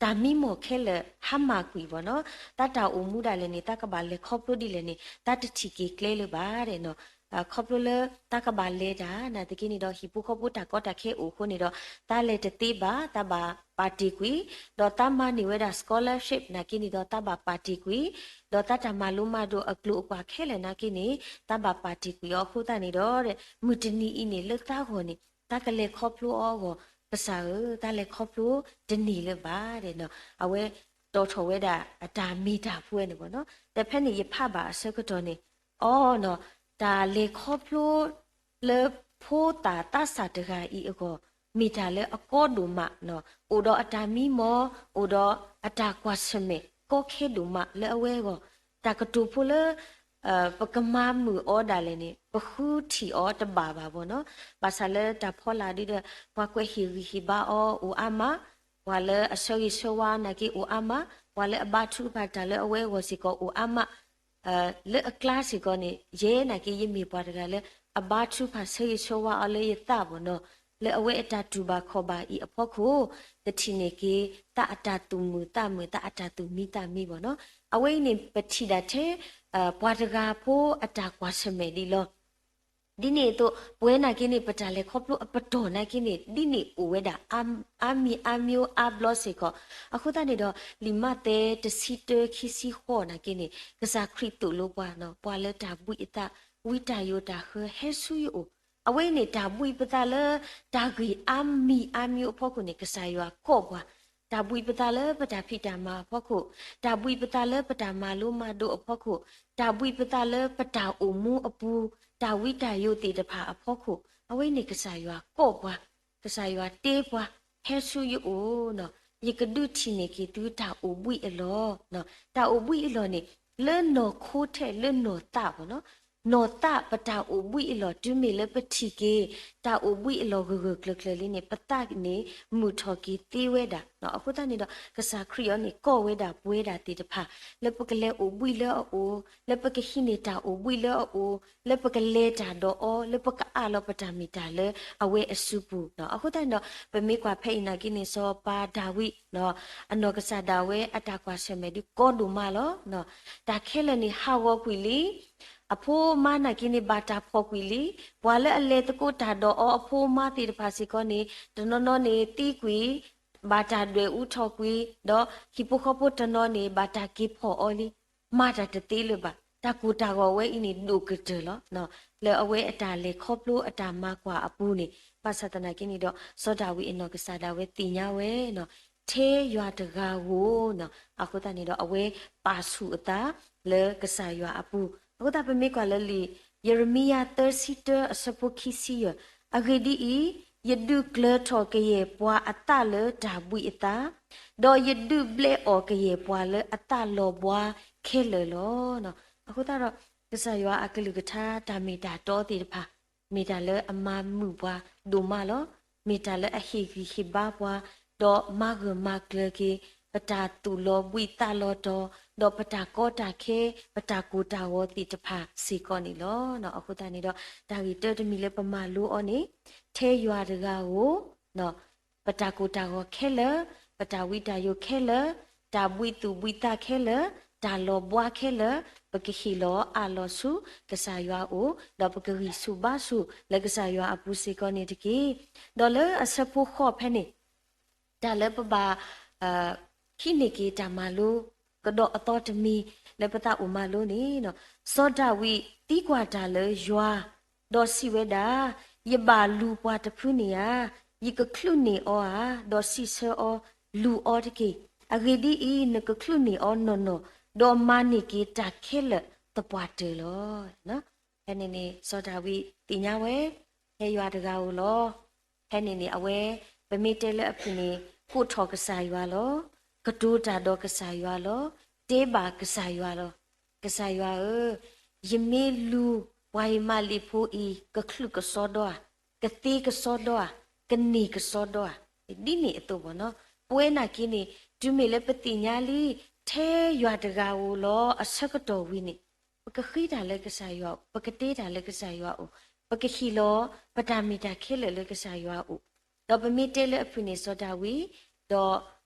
တၢ်မံမီၢ်ခဲလၢာ်ဟါမၢ်ကွံာ်ဘၣ်နီၤ, သးတၢ်အိၣ်မူဒၣ်လဲာ်န့ၣ် သးကဘၣ်လဲၤခီဖျိဒ်လဲၣ်န့ၣ် သးတထံၣ်က့ၤကျဲလၢၤဘၣ်နီၤ, ခီဖျိလၢသးကဘၣ်လဲၤတၢ် နာ်သက့န့ၣ်ဒီး ဟံၣ်ဖိဃီဖိတၢ်ကီတၢ်ခဲအိၣ်အဃိန့ၣ်ဒီး သးလဲၤတသ့ဘၣ်, သးဘၣ်ပာ်တ့ၢ်ကွံာ်, ဒီးသးမၤန့ၢ်ဝဲဒၣ် scholarship နာ်က့န့ၣ်ဒီး သးဘၣ်ပာ်တ့ၢ်ကွံာ်, ဒီးသးတၢ်မၤလိမၤဒိးအကျိၤအကွာ်ခဲလၢာ်နာ်က့န့ၣ် သးဘၣ်ပာ်တ့ၢ်ကွံာ်အီၤအဃိသတးန့ၣ်ဒီး မုၢ်တနံၤအံၤန့ၣ် လၢသးဂီၢ်န့ၣ် သးကလဲၤခီဖျိအီၤအဂီၢ်, ကစၢ်ဧၢ, သးလဲၤခီဖျိတန့ၢ်လၢၤဘၣ်နီၤ, အဝဲတီၣ်ထီၣ်ဝဲဒၣ်အတၢ်မ့ၢ်တၢ်ဖိဝဲန့ၣ်ဘၣ်နီၤ, ဒီးဖဲန့ၣ်ယဖးဘၣ်အဆၢကတီၢ်န့ၣ် အီနီၤ, တၢ်လဲၤခီဖျိ လၢဖိသၣ်သးစၢ်တဂၤအံၤအဂီၢ် မ့ၢ်တၢ်လၢအကီဒိၣ်မးနီၤ, အိၣ်ဒီးအတၢ်မံမီၢ်, အိၣ်ဒီးအတၢ်ကွၢ်ဆၢၣ်မဲာ် ကီခဲဒိၣ်မးလၢအဝဲအဂီၢ်, တၢ်ကတိၤဖိလၢ ပကမၤမုာ်အီၤဒၣ်လဲာ်န့ၣ် ပဃုထံၣ်အီၤတဘၣ်ဘၣ်ဘၣ်နီၤ. ဘၣ်ဆၣ်လၢတၢ်ဖီလာ်ဒ်ဒီး ပှၤကွဲးဟ့ၣ်ဂံၢ်ဟ့ၣ်ဘါအီၤအိၣ်အါမး, ပှၤလၢအဆၢဂ့ၤဆၢဝါနာ်က့အိၣ်အါမး, ပှၤလၢအဘါထုကဖၣ်တၢ်လၢအဝဲအဂီၢ်စ့ၢ်ကီးအိၣ်အါမး လၢအကျါစ့ၢ်ကီးန့ၣ် ယဲနာ်က့ ယမ့ၢ်ပှၤတဂၤလၢ အဘါထုကဖၣ်ဆၢဂ့ၤဆၢဝါအီၤလၢယသးဘၣ်နီၤ, လၢအဝဲအတၢ်တူၢ်ဘၣ်ခီၣ်ဘၣ်အံၤအဖီခိၣ်, ကထံၣ်န့ၢ်က့ၤ သးအတၢ်သူၣ်မုာ်သးမုာ် သးအတၢ်သူၣ်မံသးမံဘၣ်နီၤ. အဝဲအံၤန့ၣ် ပထံၣ်ဒၣ်ထဲ ပှၤတဂၤဖိအတၢ်ကွၢ်ဆၢၣ်မဲာ်ဒ်လီၤ. ဒ်န့ၣ်အသိး ပဝဲနာ်က့န့ၣ် ပတၢ်လဲၤခီဖျိအပတီၢ်နာ်က့န့ၣ် ဒ်န့ၣ်အိၣ်ဝဲဒၣ် အါမံၤအါမံၤအါဘျီစ့ၢ်ကီး. အဃိသတးန့ၣ်ဒီး လံာ်မးသဲတဆံတၢ ခံဆံဃိးနာ်က့န့ၣ် ကစၢ်ခရံာ်သိၣ်လိပှၤနီၤ, ပှၤလၢတၢ်ဘှံးအသး ဝံတၢ်ယိးတၢ်ဃၢ ဟဲဆူယအိၣ်. အဝဲအံၤန့ၣ် တၢ်ဘှံးပသးလၢ တၢ်ဂ့ၢ်အါမံၤအါမံၤအဖီခိၣ်န့ၣ် ကစၢ်ယွၤကိးပှၤ, တၢ်ဘှံးပသးလၢပတၢ်ဖံးတၢ်မၤအဖီခိၣ်, တၢ်ဘှံးပသးလၢပတၢ်မၤလိမၤဒိးအဖီခိၣ်, တၢ်ဘှံးပသးလၢပတၢ်အိၣ်မူအပူၤ, တၢ်ဝံတၢ်ယိးသ့ၣ်တဖၣ်အဖီခိၣ်, အဝဲန့ၣ်ကစၢ်ယွၤကိးပှၤ, ကစၢ်ယွၤတ့ပှၤ, ဟဲဆူယအိၣ်နီၤ, ယကဒုးထံၣ်န့ၢ်က့ၤသုတၢ်အိၣ်ဘှံးအလီၢ်. တၢ်အိၣ်ဘှံးအလီၢ်န့ၣ် လၢနီၢ်ခိထဲလၢနီၢ်သးဘၣ်နီၤ. နီၢ်သးပတၢ်အိၣ်ဘှံးအလီၢ် တုၤမ့ၢ်လၢပထံၣ်က့ၤ တၢ်အိၣ်ဘှံးအလီၢ်ဂၢၢ်ဂၢၢ်ကျၢၤကျၢၤလံန့ၣ် ပသးန့ၣ်မုာ်ထီၣ်က့ၤသ့ဝဲဒၣ်. အဃိသတးန့ၣ်ဒီး ကစၢ်ခရံာ်အံၤန့ၣ် ကိးဝဲဒၣ်ပဝဲဒၣ်သ့ၣ်တဖၣ် လၢပကလဲၤအိၣ်ဘှံးလၢအအိၣ်, လၢပကဟံးန့ၢ်တၢ်အိၣ်ဘှံးလၢအအိၣ်, လၢပကလဲၤတၢ်ဒီးအီၤ, လၢပကအးလီၤပတၢ်မ့ၢ်တၢ်လၢအဝဲအစုပူၤ. အဃိသတးန့ၣ်ဒီး ပမ့ၢ်ကွၢ်ဖဲအံၤနာ်က့န့ၣ် စီၤပၤဒၤဝံး အနီၢ်ကစၢ်ဒၣ်ဝဲအတၢ်ကွၢ်ဆၢၣ်မဲာ်ဒုးကီဒိၣ်မးလီၤ. တၢ်ခဲလၢာ်န့ၣ်ဟးဂီၤကွံာ်လံ, အဖိမါနာ်က့န့ၣ် ဘၣ်တၢ်ဖီၣ်ကွံာ်လံ, ပှၤလၢအလဲၤသကိးတၢ်ဒီးအီၤအဖိမါသ့ၣ်တဖၣ်စ့ၢ်ကီးန့ၣ် တနီၤနီၤန့ၣ်သံကွံာ်, ဘၣ်တၢ်ဒွဲၣ်အူထီၣ်ကွံာ်, ဒီးဟံၣ်ဖိဃီဖိတနီၤန့ၣ် ဘၣ်တၢ်က့ၤဖီၣ်အီၤလံ, မၤတၢ်တသ့လၢၤဘၣ်. တၢ်ကိၢ်တၢ်ဂီၤဝဲအံၤန့ၣ်ဒိၣ်ကတၢၢ်လီၤ. လၢအဝဲအတၢ်လဲၤခီဖျိအတၢ်မၤကွၢ်အပူၤန့ၣ် ဘၣ်ဆၣ်သနာ်က့န့ၣ်ဒီး စီၤဒၤဝံးအနီၢ်ကစၢ်ဒၣ်ဝဲသ့ၣ်ညါဝဲနီၤ, ထဲယွၤတဂၤဧိၤနီၤ. အဃိသတးန့ၣ်ဒီး အဝဲပာ်ဆူၣ်အသးလၢကစၢ်ယွၤအပူၤ. အဃိသတးပမ့ၢ်ကွၢ်လၢလံာ် ယရမံယၤသၢဆံတၢအဆၢဖိခံဆံယဲၢ်, အဂ့ၢ်ဒ်အံၤ, ယဒုးကျၢၤထီၣ်ကယဲၢ်ပှၤအသးလၢတၢ်ဘှံးအသး, ဒီးယဒုးဘျဲအီၣ်ကယဲၢ်ပှၤလၢအသးလီၤဘှါခဲလၢာ်လီၤ. အဃိသတးဒီး ကစၢ်ယွၤအကလုၢ်ကထါတၢ်မ့ၢ်တၢ်တီသ့ၣ်တဖၣ် မ့ၢ်တၢ်လၢအမၤမုာ်ပှၤဒိၣ်မးလီၤ. မ့ၢ်တၢ်လၢအဟ့ၣ်ဂံၢ်ဟ့ၣ်ဘါပှၤ, ဒီးမၤဂၢၢ်မၤကျၢၤက့ၤ ပတၢ်သူၣ်လီၤဘှံးသးလီၤတီၤ, ဒီးပတၢ်ကီတၢ်ခဲ, ပတၢ်ကိၢ်တၢ်ဂီၤသ့ၣ်တဖၣ်စ့ၢ်ကီးန့ၣ်လီၤ. အဃိသတးန့ၣ်ဒီး တၢ်ဂ့ၢ်တၢတမံၤလၢပမၤလိအီၤန့ၣ် ထဲယွၤတဂၤဧိၤ ပတၢ်ကိၢ်တၢ်ဂီၤခဲလၢာ်, ပတၢ်ဝံတၢ်ယိးခဲလၢာ်, တၢ်ဘှံးသူၣ်ဘှံးသးခဲလၢာ်, တၢ်လီၤဘှါခဲလၢာ်, ပကဟ့ၣ်လီၤအးလီၤဆူကစၢ်ယွၤအအိၣ်, ဒီးပကဂံၢ်ဆူၣ်ဘါဆူၣ်လၢကစၢ်ယွၤအပူၤစ့ၢ်ကီးန့ၣ်တက့ၢ်. ဒီးလၢအဆၢဖိဃိးဖဲန့ၣ် တၢ်လၢပဘၣ် ဟံးန့ၢ်က့ၤတၢ်မၤလိ ကဒီးအသီတမံၤလၢပသးအိၣ်မၤလိန့ၣ်, စီၤဒၤဝံးသံကွၢ်တၢ်လၢယွၤ, ဒီးစံးဝဲဒၣ်, ယဘၣ်လူၤပှၤတဖုန့ၣ်ဧါ, ယကချုးန့ၢ်အီၤဧါ, ဒီးစံးဆၢအီၤ, လူၤအီၤတက့ၢ်. အဂ့ၢ်ဒ်အံၤ, နကချုးန့ၢ်အီၤနီၢ်နီၢ်, ဒီးမၤန့ၢ်က့ၤတၢ်ခဲလၢာ်သပှၢ်တၢၢ်လီၤ. ဖဲန့ၣ်န့ၣ် စီၤဒၤဝံးသ့ၣ်ညါဝဲ ထဲယွၤတဂၤဧိၤလီၤ. ဖဲန့ၣ်န့ၣ် အဝဲ ပမ့ၢ်တဲလၢအဖုၣ်န့ၣ် ကိးထီၣ်ကစၢ်ယွၤလီၤ. ကတိၤတၢ်ဒီးကစၢ်ယွၤလီၤ. တဲဘၣ်ကစၢ်ယွၤလီၤ. ကစၢ်ယွၤဧၢ, ယမ့ၢ်လူၤပှၤယမးလံာ်ဖိအံၤ ကချုးကစီဒီဧါ, ကသ့ကစီဒီဧါ, ကန့ၢ်ကစီဒီဧါ. ဒ်န့ၣ်အသိးဘၣ်နီၤ, ပဝဲနာ်က့န့ၣ် တုၤမ့ၢ်လၢပသ့ၣ်ညါလံ ထဲယွၤတဂၤဧိၤလီၤ အဆၢကတီၢ်ဝံၤန့ၣ် ပကဃ့တၢ်လၢကစၢ်ယွၤအအိၣ်, ပကတဲတၢ်လၢကစၢ်ယွၤအအိၣ်, ပကဟ့ၣ်လီၤ ပတၢ်မ့ၢ်တၢ်ခဲလၢာ်လၢကစၢ်ယွၤအအိၣ်, ဒီးပမ့ၢ်တဲလၢအဖုၣ်န့ၣ် စီၤဒၤဝံး, ဒီး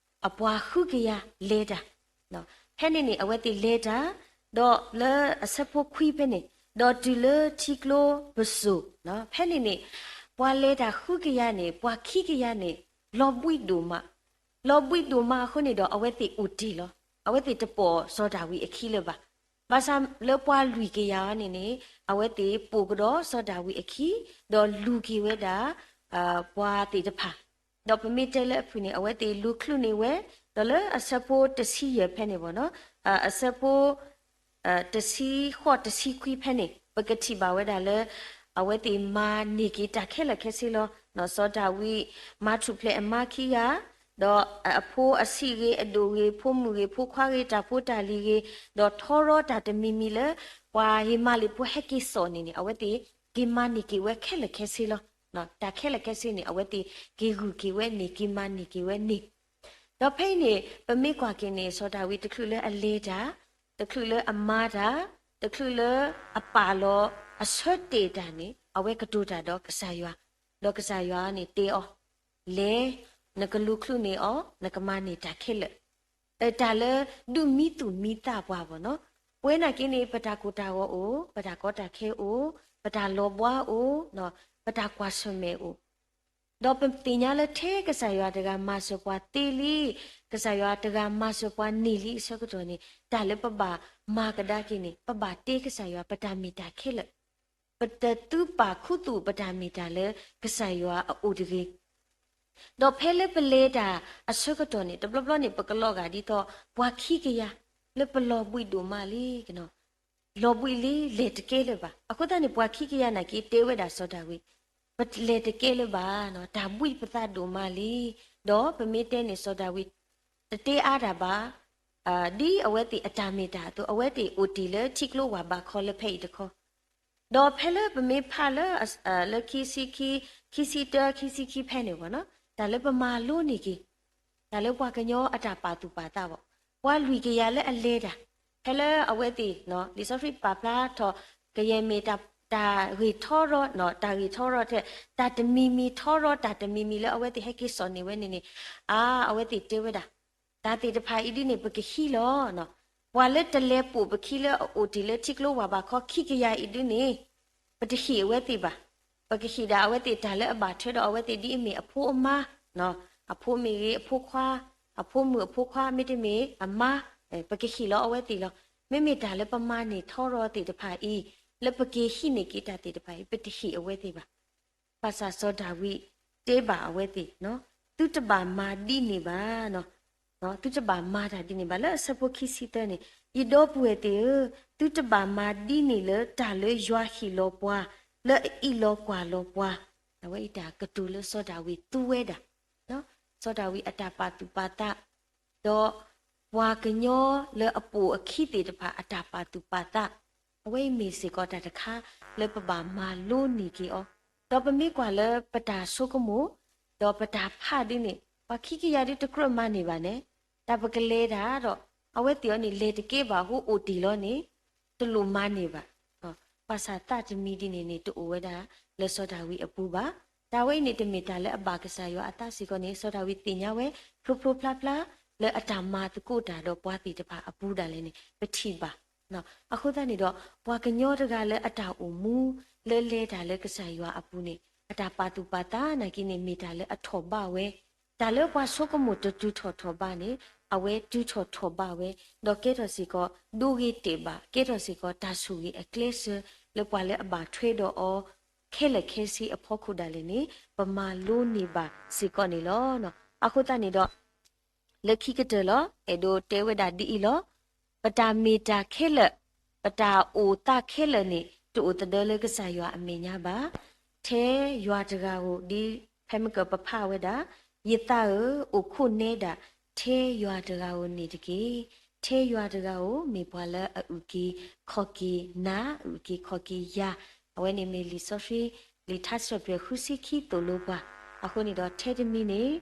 အပှၤဃုကယၤလဲၤတၢ်, ဖဲန့ၣ်န့ၣ် အဝဲသ့ၣ်လဲၤတၢ်, ဒီးလၢအဆၢဖိခွံဖဲန့ၣ်, ဒီးတုၤလၢထံကျိပစိာ်, ဖဲန့ၣ်န့ၣ် ပှၤလဲၤတၢ်ဃုကယၤန့ၣ် ပှၤခံကယၤန့ၣ် လီၤဘှံးဒိၣ်မး လီၤဘှံးဒိၣ်မးအဃိန့ၣ်ဒီး အဝဲသ့ၣ်အိၣ်တ့ၢ်လီၤ. အဝဲသ့ၣ်တပိာ်စီၤဒၤဝံးအခံလၢၤဘၣ်. ဘၣ်ဆၣ်လၢပှၤလွံၢ်ကယၤအံၤန့ၣ်န့ၣ် အဝဲသ့ၣ်ပိာ်ကဒီးစီၤဒၤဝံးအခံ, ဒီးလူၤက့ၤဝဲဒၣ် ပှၤသ့ၣ်တဖၣ်, ဒီးပမ့ၢ်တဲလၢအဖုၣ်န့ၣ် အဝဲသ့ၣ်လူၤချုးန့ၢ်ဝဲ, ဒီးလၢအဆၢဖိတဆံယဲၢ်ဖဲန့ၣ်ဘၣ်နီၤ, အဆၢဖိ တဆံဃိးတဆံခွံဖဲန့ၣ် ပကထံၣ်ဘၣ်ဝဲဒၣ်လၢ အဝဲသ့ၣ်မၤန့ၢ်က့ၤတၢ်ခဲလၢာ်ခဲဆ့လီၤ. စီၤဒၤဝံး မၤထူၣ်ဖျဲးအမါခံဂၤ, ဒီးအဖိအဆံးဂ့ၤ အဒိၣ်ဂ့ၤ ဖိမုၣ်ဂ့ၤ ဖိခွါဂ့ၤ တၢ်ဖိတၢ်လံၤဂ့ၤ, ဒီးထီရီတၢ်တမံၤမံၤလၢ ပှၤဟ့ၣ်မၤလ့ၣ်ဖိဟဲက့ၤစိာ်န့ၣ်န့ၣ် အဝဲသ့ၣ် က့ၤမၤန့ၢ်က့ၤဝဲခဲလၢာ်ခဲဆ့လီၤ. တၢ်ခဲလၢာ်ခဲဆ့န့ၣ် အဝဲသ့ၣ်က့ၤဂုာ်က့ၤဝဲန့ၣ် က့ၤမၤန့ၢ်က့ၤဝဲန့ၣ် ဒီးဖဲအံၤန့ၣ် ပမ့ၢ်ကွၢ်က့ၤန့ၣ် စီၤဒၤဝံးတချုးလၢအလဲၤတၢ်, တချုးလၢအမၤတၢ်, တချုးလၢအပာ်လီၤအဆၢတဲာ်တၢ်န့ၣ် အဝဲကတိၤတၢ်ဒီးကစၢ်ယွၤ, ဒီးကစၢ်ယွၤန့ၣ်တဲအီၤ, လဲၤ, နကလူၤချုးန့ၢ်အီၤ, နကမၤန့ၢ်တၢ်ခဲလၢာ် တၢ်လၢဒုးမံသူၣ်မံသးပှၤဘၣ်နီၤ. ပဝဲနာ်က့န့ၣ် ပတၢ်ကိၢ်တၢ်ဂီၤအိၣ်, ပတၢ်ကီတၢ်ခဲအိၣ်, ပတၢ်လီၤဘှါအိၣ်, ပတၢ်ကွၢ်ဆၢၣ်မဲာ်အိၣ်, ဒီးပသ့ၣ်ညါလၢထဲကစၢ်ယွၤတဂၤမၤစၢၤပှၤသ့လံ, ကစၢ်ယွၤတဂၤမၤစၢၤပှၤန့ၢ်လံအဆၢကတီၢ်န့ၣ် တၢ်လၢပဘၣ်မၤကဒါက့ၤန့ၣ် ပဘၣ်တဲကစၢ်ယွၤပတၢ်မ့ၢ်တၢ်ခဲလၢာ်, ပတသုးပာ်ခူသူၣ်ပတၢ်မ့ၢ်တၢ်လၢကစၢ်ယွၤအအိၣ်တဂ့ၤ ဒီးဖဲလၢပလဲၤတၢ်အဆၢကတီၢ်န့ၣ် တဘျီဘျီန့ၣ် ပကလီၤဂာ်ဒ်သိး ပှၤခံကယၤ လၢပလီၤဘှံးဒိၣ်မးလံ, လီၤဘှံးလံ လဲၤတကဲလၢၤဘၣ်. အဃိသတးန့ၣ် ပှၤခံကယၤနာ်က့ တဲဝဲဒၣ်စီၤဒၤဝံး, ပလဲၤတကဲလၢၤဘၣ်, တၢ်ဘှံးပသးဒိၣ်မးလံ. ဒီးပမ့ၢ်တဲန့ၣ် စီၤဒၤဝံး တတဲအါတၢ်ဘၣ်, ဒ်အဝဲသ့ၣ်အတၢ်မ့ၢ်တၢ်အသိး အဝဲသ့ၣ်အိၣ်တ့ၢ်လၢထံကျိဝၢ်ဘးခီလၢဖဲအံၤတခီ ဒီးဖဲလၢပမ့ၢ်ဖးလၢ လၢခံဆံခံ, ခံဆံတၢ ခံဆံခံဖဲန့ၣ်ဘၣ်နီၤ, တၢ်လၢပမၤလိန့ၢ်က့ၤ တၢ်လၢပှၤကညီအတၢ်ပာ်သူၣ်ပာ်သးဘၣ်, ပှၤလွံၢ်ကယၤလၢအလဲၤတၢ်, ဖဲလၢအဝဲသ့ၣ် လံာ်စီဆှံပာ်ဖျါထီၣ် ကယဲၢ်မ့ၢ်တၢ်, တၢ်ဂ့ၢ်ထီရီ, တၢ်ဂ့ၢ်ထီရီထဲ တၢ်တမံၤမံၤထီရီ တၢ်တမံၤမံၤလၢအဝဲသ့ၣ်ဟဲက့ၤစိာ်န့ၢ်ဝဲန့ၣ်န့ၣ်, အါ, အဝဲသ့ၣ်တဲဝဲဒၣ် တၢ်သ့ၣ်တဖၣ်အံၤဒ်န့ၣ် ပကဟံးလီၤ. ပှၤလၢတလဲၤပိာ်ပခံလၢအအိၣ်တ့ၢ်လၢထံကျိဝၢ်ဘးခီခံကယၤအံၤဒ်န့ၣ်, ပတဟ့ၣ်အဝဲသ့ၣ်ဘၣ်. ပကဟ့ၣ်ဒၣ်အဝဲသ့ၣ်တၢ်လၢအဘၣ်ထွဲဒီးအဝဲသ့ၣ်ဒ်အမ့ၢ်အဖိအမါ, အဖိမ့ၢ်ဂ့ၤ အဖိခွါ, အဖိမုၣ်အဖိခွါ မ့တမ့ၢ်အမါ, ပကဟ့ၣ်လီၤအဝဲသ့ၣ်လီၤ. မ့မ့ၢ်တၢ်လၢပမၤန့ၢ်ထီရီသ့ၣ်တဖၣ်အံၤ, လၢပက့ၤဟံးန့ၢ်က့ၤတၢ်သ့ၣ်တဖၣ်အံၤ ပတဟ့ၣ်အဝဲသ့ၣ်ဘၣ်. ဘၣ်ဆၣ်စီၤဒၤဝံးတဲဘၣ်အဝဲသ့ၣ်, သုတဘၣ်မၤဒ်န့ၣ်ဘၣ်, သုတဘၣ်မၤတၢ်ဒ်န့ၣ်ဘၣ်. လၢအဆၢဖိခံဆံသၢန့ၣ်, ယဒီပုၢ်ဝဲၢ်သ့ၣ်ဧၢ, သုတဘၣ်မၤဒ်န့ၣ်လၢတၢ်လၢယွၤဟ့ၣ်လီၤပှၤ, လၢအအံးလီၤကွၢ်လီၤပှၤ, အဝဲအံၤတၢ်ကတိၤလၢစီၤဒၤဝံးသူဝဲဒၣ်, စီၤဒၤဝံးအတၢ်ပာ်သူၣ်ပာ်သး ဒီးပှၤကညီလၢအပိာ်အခံသ့ၣ်တဖၣ်အတၢ်ပာ်သူၣ်ပာ်သး, အဝဲအံၤမ့ၢ်စ့ၢ်ကီးတၢ်တခါလၢပဘၣ်မၤလိန့ၢ်က့ၤအီၤ, ဒီးပမ့ၢ်ကွၢ်လၢပတၢ်ဆိကမိၣ်, ဒီးပတၢ်ဖးဒ်န့ၣ် ပှၤခံကယၤဒ်တကြၢးမၤန့ၢ်ဘၣ်န့ၣ်, တၢ်ပကလဲၤတၢ်ဒီး အဝဲသ့ၣ်အံၤန့ၣ် လဲၤတကဲဘၣ်အဃိအိၣ်တ့ၢ်လီၤန့ၣ်, တလိၣ်မၤန့ၢ်ဘၣ်. ဘၣ်ဆၣ်သးတမံၤဒ်န့ၣ်န့ၣ် တအိၣ်ဝဲဒၣ်လၢစီၤဒၤဝံးအပူၤဘၣ်. တၢ်ဝဲအံၤန့ၣ် တမ့ၢ်တၢ်လၢအဘၣ်ကစၢ်ယွၤအသးစ့ၢ်ကီးန့ၣ် စီၤဒၤဝံးသ့ၣ်ညါဝဲ ဖျိဖျိဖျါဖျါ လၢအတၢ်မၤသကိးတၢ်ဒီးပှၤသ့ၣ်တဖၣ်အပူၤဒၣ်လဲာ်န့ၣ် ပထံၣ်ဘၣ်. အဃိသတးန့ၣ်ဒီး ပှၤကညီတဂၤလၢအတၢ်အိၣ်မူ လၢလဲၤတၢ်လၢကစၢ်ယွၤအပူၤန့ၣ် အတၢ်ပာ်သူၣ်ပာ်သးနာ်က့န့ၣ် မ့ၢ်တၢ်လၢအထီၣ်ဘးဝဲ, တၢ်လၢပှၤဆိကမိၣ်တတုၤထီၣ်ထီၣ်ဘးန့ၣ် အဝဲတုၤထီၣ်ထီၣ်ဘးဝဲ, ဒီးကဲထီၣ်စ့ၢ်ကီး ဒိဂ့ၤတဲာ်ဘၣ်, ကဲထီၣ်စ့ၢ်ကီး တၢ်ဆိၣ်ဂ့ၤအကျဲစၢၤ လၢပှၤလၢအဘၣ်ထွဲဒီးအီၤ ခဲလၢာ်ခဲဆ့အဖီခိၣ်ဒၣ်လဲာ်န့ၣ် ပမၤလိန့ၢ်ဘၣ်စ့ၢ်ကီးန့ၣ်လီၤ. အဃိသတးန့ၣ်ဒီး လၢခံကတၢၢ်လီၤ အဲၣ်ဒိးတဲဝဲဒၣ်ဒ်အံၤလီၤ. ပတၢ်မ့ၢ်တၢ်ခဲလၢာ်, ပတၢ်အိၣ်သးခဲလၢာ်န့ၣ် တအိၣ်သဒၢလၢကစၢ်ယွၤအမဲာ်ညါဘၣ်. ထဲယွၤတဂၤဧိၤ ဒ်ဖဲမ့ၢ်ကပဖးဝဲဒၣ်, ယသးဧၢ, အိၣ်ခိးနဲဒၣ် ထဲယွၤတဂၤဧိၤန့ၣ်တက့ၢ်. ထဲယွၤတဂၤဧိၤ မ့ၢ်ပှၤလၢအအုၣ်က့ၤခီၣ်က့ၤနၤ, အုၣ်က့ၤခီၣ်က့ၤယၤ, အဝဲန့ၣ်မ့ၢ်လံာ်စီဆှံ လံာ်ထါစံးထီၣ်ပတြၢၤဃုဆံခံသိၣ်လိပှၤ. အဃိန့ၣ်ဒီးထဲတမံၤန့ၣ်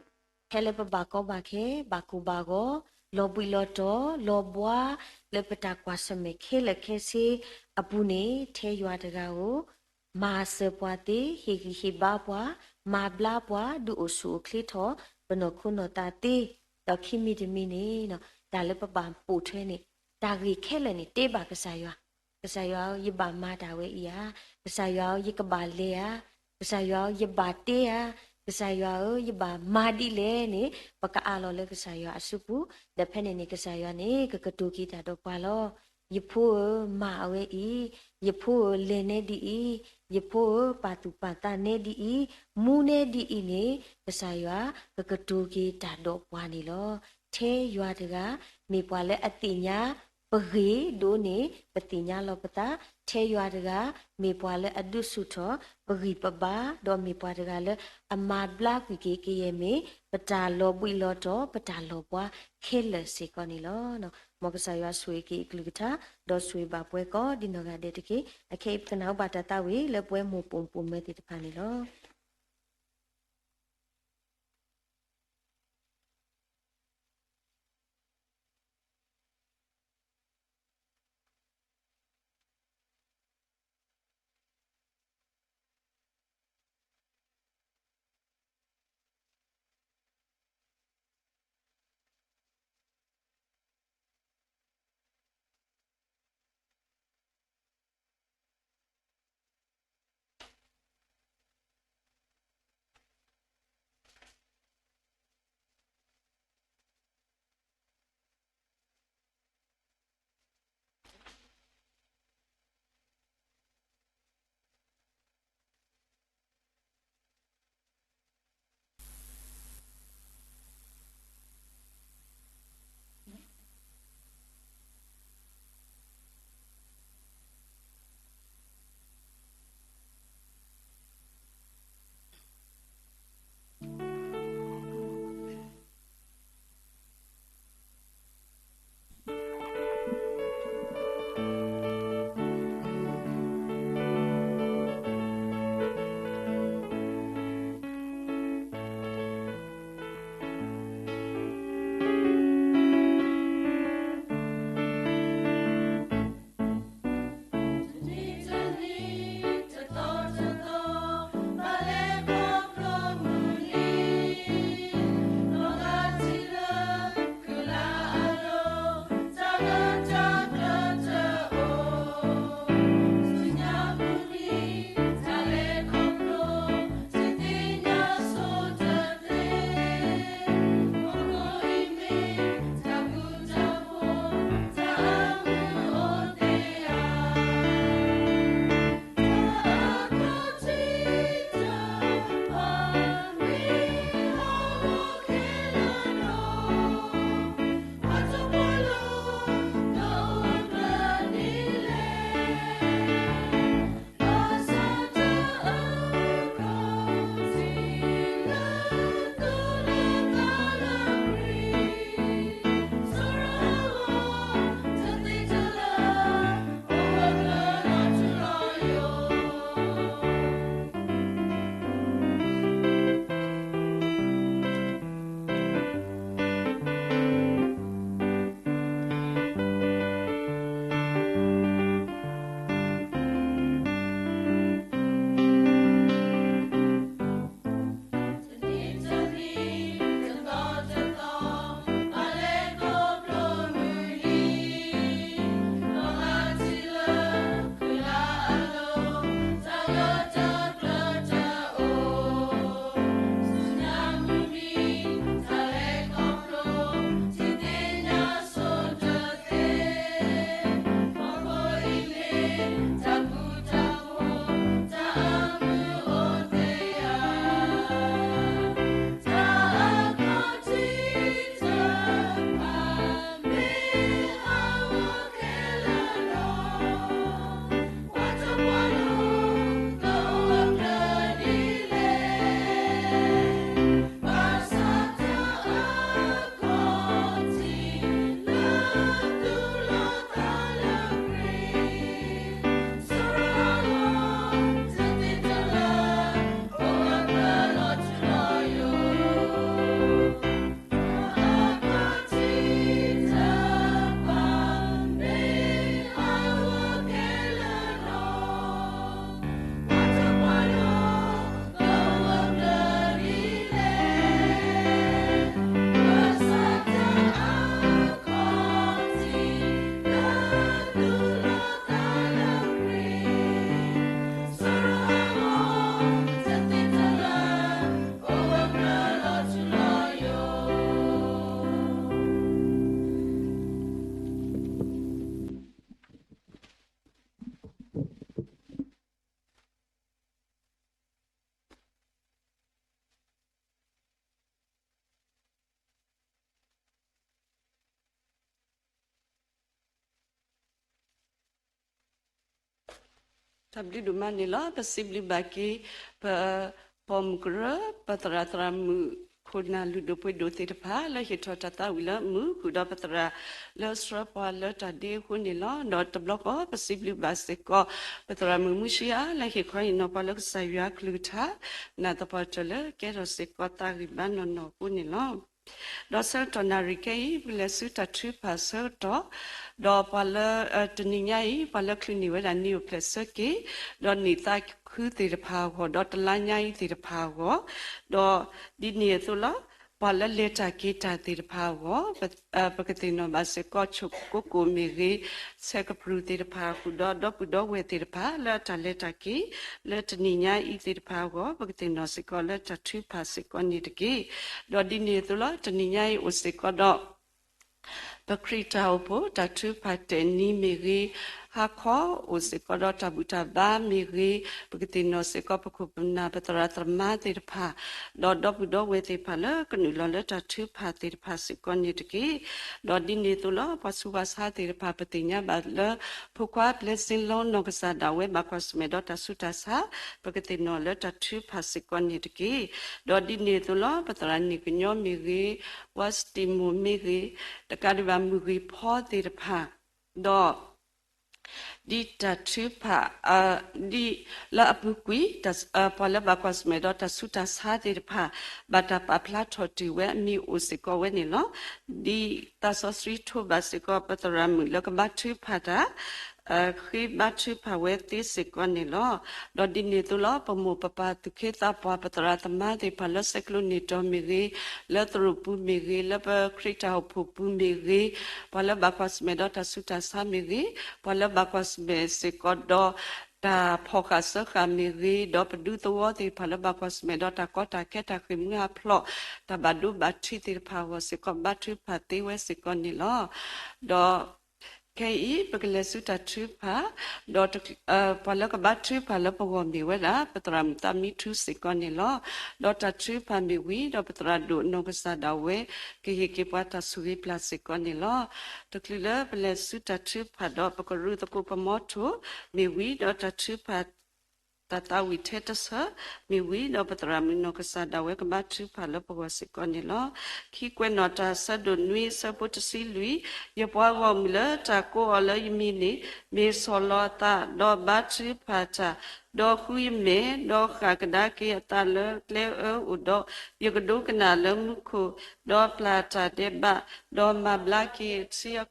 ထဲလၢပဘၣ်ကီဘၣ်ခဲ, ဘၣ်ကိၢ်ဘၣ်ဂီၤ, လီၤဘှံးလီၤတီၤ, လီၤဘှါ, လၢပတၢ်ကွၢ်ဆၢၣ်မဲာ်ခဲလၢာ်ခဲဆ့အပူၤန့ၣ် ထဲယွၤတဂၤဧိၤ, မၤစၢၤပှၤသ့, ဟ့ၣ်ဂံၢ်ဟ့ၣ်ဘါပှၤ, မၤဘျါပှၤ, ဒုးအိၣ်ဆူၣ်အိၣ်ချ့ထီၣ် ပနီၢ်ခိနီၢ်သးသ့, ဒီးခံမံၤတမံၤန့ၣ် တၢ်လၢပဘၣ်ပိာ်ထွဲန့ၣ် တၢ်ဂ့ၢ်ခဲလၢာ်န့ၣ် တဲဘၣ်ကစၢ်ယွၤ, ကစၢ်ယွၤဧၢ, ယဘၣ်မၤတၢ်ဝဲအံၤဧါ, ကစၢ်ယွၤဧၢ, ယကဘၣ်လဲၤဧါ, ကစၢ်ယွၤဧၢ, ယဘၣ်တဲဧါ, ကစၢ်ယွၤဧၢ, ယဘၣ်မၤဒ်လဲၣ်န့ၣ် ပကအးလီၤလၢကစၢ်ယွၤအစုပူၤ, ဒီးဖဲန့ၣ်န့ၣ် ကစၢ်ယွၤန့ၣ် ကကတိၤက့ၤတၢ်ဒီးပှၤလီၤ. ယဖိဧၢ, မၤအဝဲအံၤ, ယဖိဧၢ, လဲၤနဲဒ်အံၤ, ယဖိဧၢ, ပာ်သူၣ်ပာ်သးနဲဒ်အံၤ, မူနဲဒ်အံၤန့ၣ် ကစၢ်ယွၤကကတိၤက့ၤတၢ်ဒီးပှၤန့ၣ်လီၤ. ထဲယွၤတဂၤ မ့ၢ်ပှၤလၢအသ့ၣ်ညါ ပဂ့ၤဒိၣ်န့ၣ် ပသ့ၣ်ညါလီၤပသး ထဲယွၤတဂၤ မ့ၢ်ပှၤလၢအဒုးဆူၣ်ထီၣ် ပဂံၢ်ပဘါ ဒီးမ့ၢ်ပှၤတဂၤလၢအမၤဘျါကွံာ်က့ၤကယဲၢ်မ့ၢ် ပတၢ်လီၤဘှံးလီၤတီၤ ပတၢ်လီၤဘှါခဲလၢာ်စ့ၢ်ကီးန့ၣ်လီၤ. မ်ကစၢ်ယွၤဆိၣ်ဂ့ၤက့ၤအကလုၢ်ကထါ ဒီးဆိၣ်ဂ့ၤဘၣ်ပှၤကိးဒ်နီၢ်ဂၤဒဲးတက့ၢ်. အခဲအံၤပကနၣ်ဘၣ်တၢ်သးဝံၣ်လၢပဝဲမိၢ်ပိာ်မုၣ်ပိာ်မၢၤသ့ၣ်တဖၣ်န့ၣ်လီၤ. တၢ်ဘျုးဒိၣ်မးန့ၣ်လီၤ. ပစံးဘျုးဘၣ်က့ၤ ပပိာ်မုၣ်ကရၢ ပသရၣ်သရၣ်မုၣ်ခိၣ်နၢ်လုၢ်ဒိၣ်ပှ့ၤဒိၣ်သ့ၣ်တဖၣ် လၢဟ့ၣ်ထီၣ်တၢ်သးဝံၣ်လၢမုာ် ဃုာ်ဒီးပသရၣ်လၢဆှၢပှၤလၢတၢ်ဒ့အဃိန့ၣ်လီၤ. ဒီးတဘျီဃီ ပစံးဘျုးဘၣ်စ့ၢ်ကီး ပသရၣ်မုၣ်မုၢ်ဆံအါ လၢဟ့ၣ်ခီဟ့ၣ်နီၤပှၤလၢကစၢ်ယွၤကလုၢ်ကထါ နၢ်သပှၢ်တၢၢ်လၢကဲထီၣ်စ့ၢ်ကီးသးဂံၢ်ဘါနီၢ်နီၢ်အဃိန့ၣ်လီၤ. ဒီးဆၢကတီၢ်နၣ်ရံၣ်ခဲအံၤ ပကလဲၤဆူတၢ်ထုကဖၣ်ဆၢကတီၢ်, ဒီးပှၤလၢ တနံၤညါအံၤ ပှၤလၢချုးန့ၢ်ဝဲဒၣ် နံၣ်အိၣ်ဖျဲၣ်ဆၢက့ၤ, ဒီးနံၣ်သးခုသ့ၣ်တဖၣ်အဂီၢ်, ဒီးတလါညါအံၤသ့ၣ်တဖၣ်အဂီၢ်, ဒီးဒ်န့ၣ်အသိးလီၤ. ပှၤလၢလဲၤတၢ်က့ၤတၢ်သ့ၣ်တဖၣ်အဂီၢ် ပကသ့ၣ်နီၣ်ဘၣ်စ့ၢ်ကီး ဆိၣ်ကိကိၣ်မ့ၢ်ဂ့ၤ, ဆဲးကပြုၢ်သ့ၣ်တဖၣ်ဃုာ်ဒီး ဒီပုၢ်ဒီဝဲၢ်သ့ၣ်တဖၣ် လၢအတၢ်လဲၤတၢ်က့ၤ လၢတနံၤညါအံၤသ့ၣ်တဖၣ်အဂီၢ် ပကသ့ၣ်နီၣ်စ့ၢ်ကီးလၢတၢ်ထုကဖၣ်စ့ၢ်ကီးန့ၣ်တက့ၢ်. ဒီးဒ်န့ၣ်အသိးလီၤ. တနံၤညါအံၤအိၣ်စ့ၢ်ကီးဒီး ပခရံာ်တၢ်အိၣ်ဖှိၣ် တၢ်ထုကဖၣ်တဲာ်နံၤမ့ၢ်ဂ့ၤ, ဟါခီအိၣ်စ့ၢ်ကီးဒီးတၢ်ဘူၣ်တၢ်ဘါမ့ၢ်ဂ့ၤ, ပကသ့ၣ်နီၣ်စ့ၢ်ကီး ပခိၣ်ပနၢ် ပသရၣ်သမါသ့ၣ်တဖၣ် ဒီးဒီပုၢ်ဒီဝဲၢ်သ့ၣ်တဖၣ်လၢကနုာ်လီၤလၢတၢ်ထုကဖၣ်သ့ၣ်တဖၣ်စ့ၢ်ကီးန့ၣ်တက့ၢ်. ဒီးဒ်န့ၣ်အသိးလီၤ. ပှၤဆူးပှၤဆါသ့ၣ်တဖၣ် ပသ့ၣ်ညါဘၣ်လၢ ဖိခွါပျဲစ့လီနီၢ်ကစၢ်ဒၣ်ဝဲဘၣ်ကွၢ်ဆၢၣ်မဲာ်ဒီးတၢ်ဆူးတၢ်ဆါ, ပကသ့ၣ်နီၣ်လၢတၢ်ထုကဖၣ်စ့ၢ်ကီးန့ၣ်တက့ၢ်. ဒီးဒ်န့ၣ်အသိးလီၤ. ပသရၣ်န့ၣ်ကညီမ့ၢ်ဂ့ၤ, ပှၤစတံးမိၣ်မ့ၢ်ဂ့ၤ, တကးဒံးဘၣ်မုၢ်ဂ့ၤဖီသ့ၣ်တဖၣ်, ဒီး ဒ်တၢ်ထုကဖၣ် ဒ်လၢအပူၤကွံာ် ပှၤလၢဘၣ်ကွၢ်ဆၢၣ်မဲာ်ဒီးတၢ်ဆူးတၢ်ဆါသ့ၣ်တဖၣ် ဘၣ်တၢ်ပာ်ဖျါထီၣ်တ့ၢ်ဝဲအမံၤအိၣ်စ့ၢ်ကီးဝဲန့ၣ်လီၤ. ဒ်သးစီဆှံထိးဘၣ်စ့ၢ်ကီး ပသရၣ်မုၣ်လၢကဘါထုကဖၣ်တၢ် ဃ့ဘါထုကဖၣ်ဝဲသ့စ့ၢ်ကီးန့ၣ်လီၤ. ဒီးဒ်န့ၣ်အသိးလီၤ. ပမိၢ်ပပၢ်သူၣ်က့သးပှၢ် ပသရၣ်သမါသ့ၣ်တဖၣ်လၢဆဲးကျိးန့ၢ်တီၤမ့ၢ်ဂ့ၤ, လၢသရိာ်ပူၤမ့ၢ်ဂ့ၤ, လၢပခရံာ်တၢ်အိၣ်ဖှိၣ်ပူၤမ့ၢ်ဂ့ၤ, ပှၤလၢဘၣ်ကွၢ်ဆၢၣ်မဲာ်ဒီးတၢ်ဆူးတၢ်ဆါမ့ၢ်ဂ့ၤ, ပှၤလၢဘၣ်ကွၢ်ဆၢၣ်မဲာ်စ့ၢ်ကီးဒီး တၢ်ဖီၣ်ဃာ်စၢဃာ်မ့ၢ်ဂ့ၤ, ဒီးပဒူသဝီသ့ၣ်တဖၣ်လၢဘၣ်ကွၢ်ဆၢၣ်မဲာ်ဒီးတၢ်ကီတၢ်ခဲ တၢ်ဃ့ၢ်မှံဟးဖျိး တၢ်ဘၣ်ဒိဘၣ်ထံးသ့ၣ်တဖၣ်အဂီၢ်စ့ၢ်ကီး ဘါထုကဖၣ်သ့ဝဲစ့ၢ်ကီးန့ၣ်လီၤ. ဒီးခဲအံၤ ပကလဲၤဆူတၢ်ထုကဖၣ်, ဒီးပှၤလၢကဘါထုကဖၣ်လၢပဂီၢ်မ့ၢ်ဝဲဒၣ် ပသရၣ်မုၣ်သးမံထူစ့ၢ်ကီးန့ၣ်လီၤ. ဒီးတၢ်ထုကဖၣ်မ့ၢ်ဝံၤဒီး ပသရၣ်ဒိၣ်နီၢ်ကစၢ်ဒၣ်ဝဲ ကဟ့ၣ်က့ၤပှၤတၢ်ဆိၣ်ဂ့ၤပျၢ်စ့ၢ်ကီးန့ၣ်လီၤ. တချုးလၢပလဲၤဆူတၢ်ထုကဖၣ်ဒီး ပကရူၢ်သကိးပမီထိၣ် မ့ၢ်ဝံၤဒီးတၢ်ထုကဖၣ် တၢ်သးဝံၣ်ထဲတဆၢ မ့ၢ်ဝံၤဒီးပသရၣ်မုၣ်နီၢ်ကစၢ်ဒၣ်ဝဲကဘါထုကဖၣ်လၢပဂီၢ်စ့ၢ်ကီးန့ၣ်လီၤ. ခံကွဲးနီၣ်တၢ်ဆၢဒိၣ်နွံဆၢဖိတဆံလွံၢ်, ယပှၤဂီၢ်မုၢ်လၢတၢ်ကိးအီၤလၢယမံၤန့ၣ် မ့ၢ်ဆီၣ်လီၤအသး, ဒီးဘါထုကဖၣ်တၢ်, ဒီးဃုယမဲာ်, ဒီးဃၣ်ကဒါက့ၤအသးလၢကျဲအၢအိၣ်ဒီး, ယကဒိကနၣ်လၢမူခိၣ်, ဒီးပျၢ်တၢ်ဒဲးဘး, ဒီးမၤဘျါက့ၤအထံအကီၢ်လီၤ.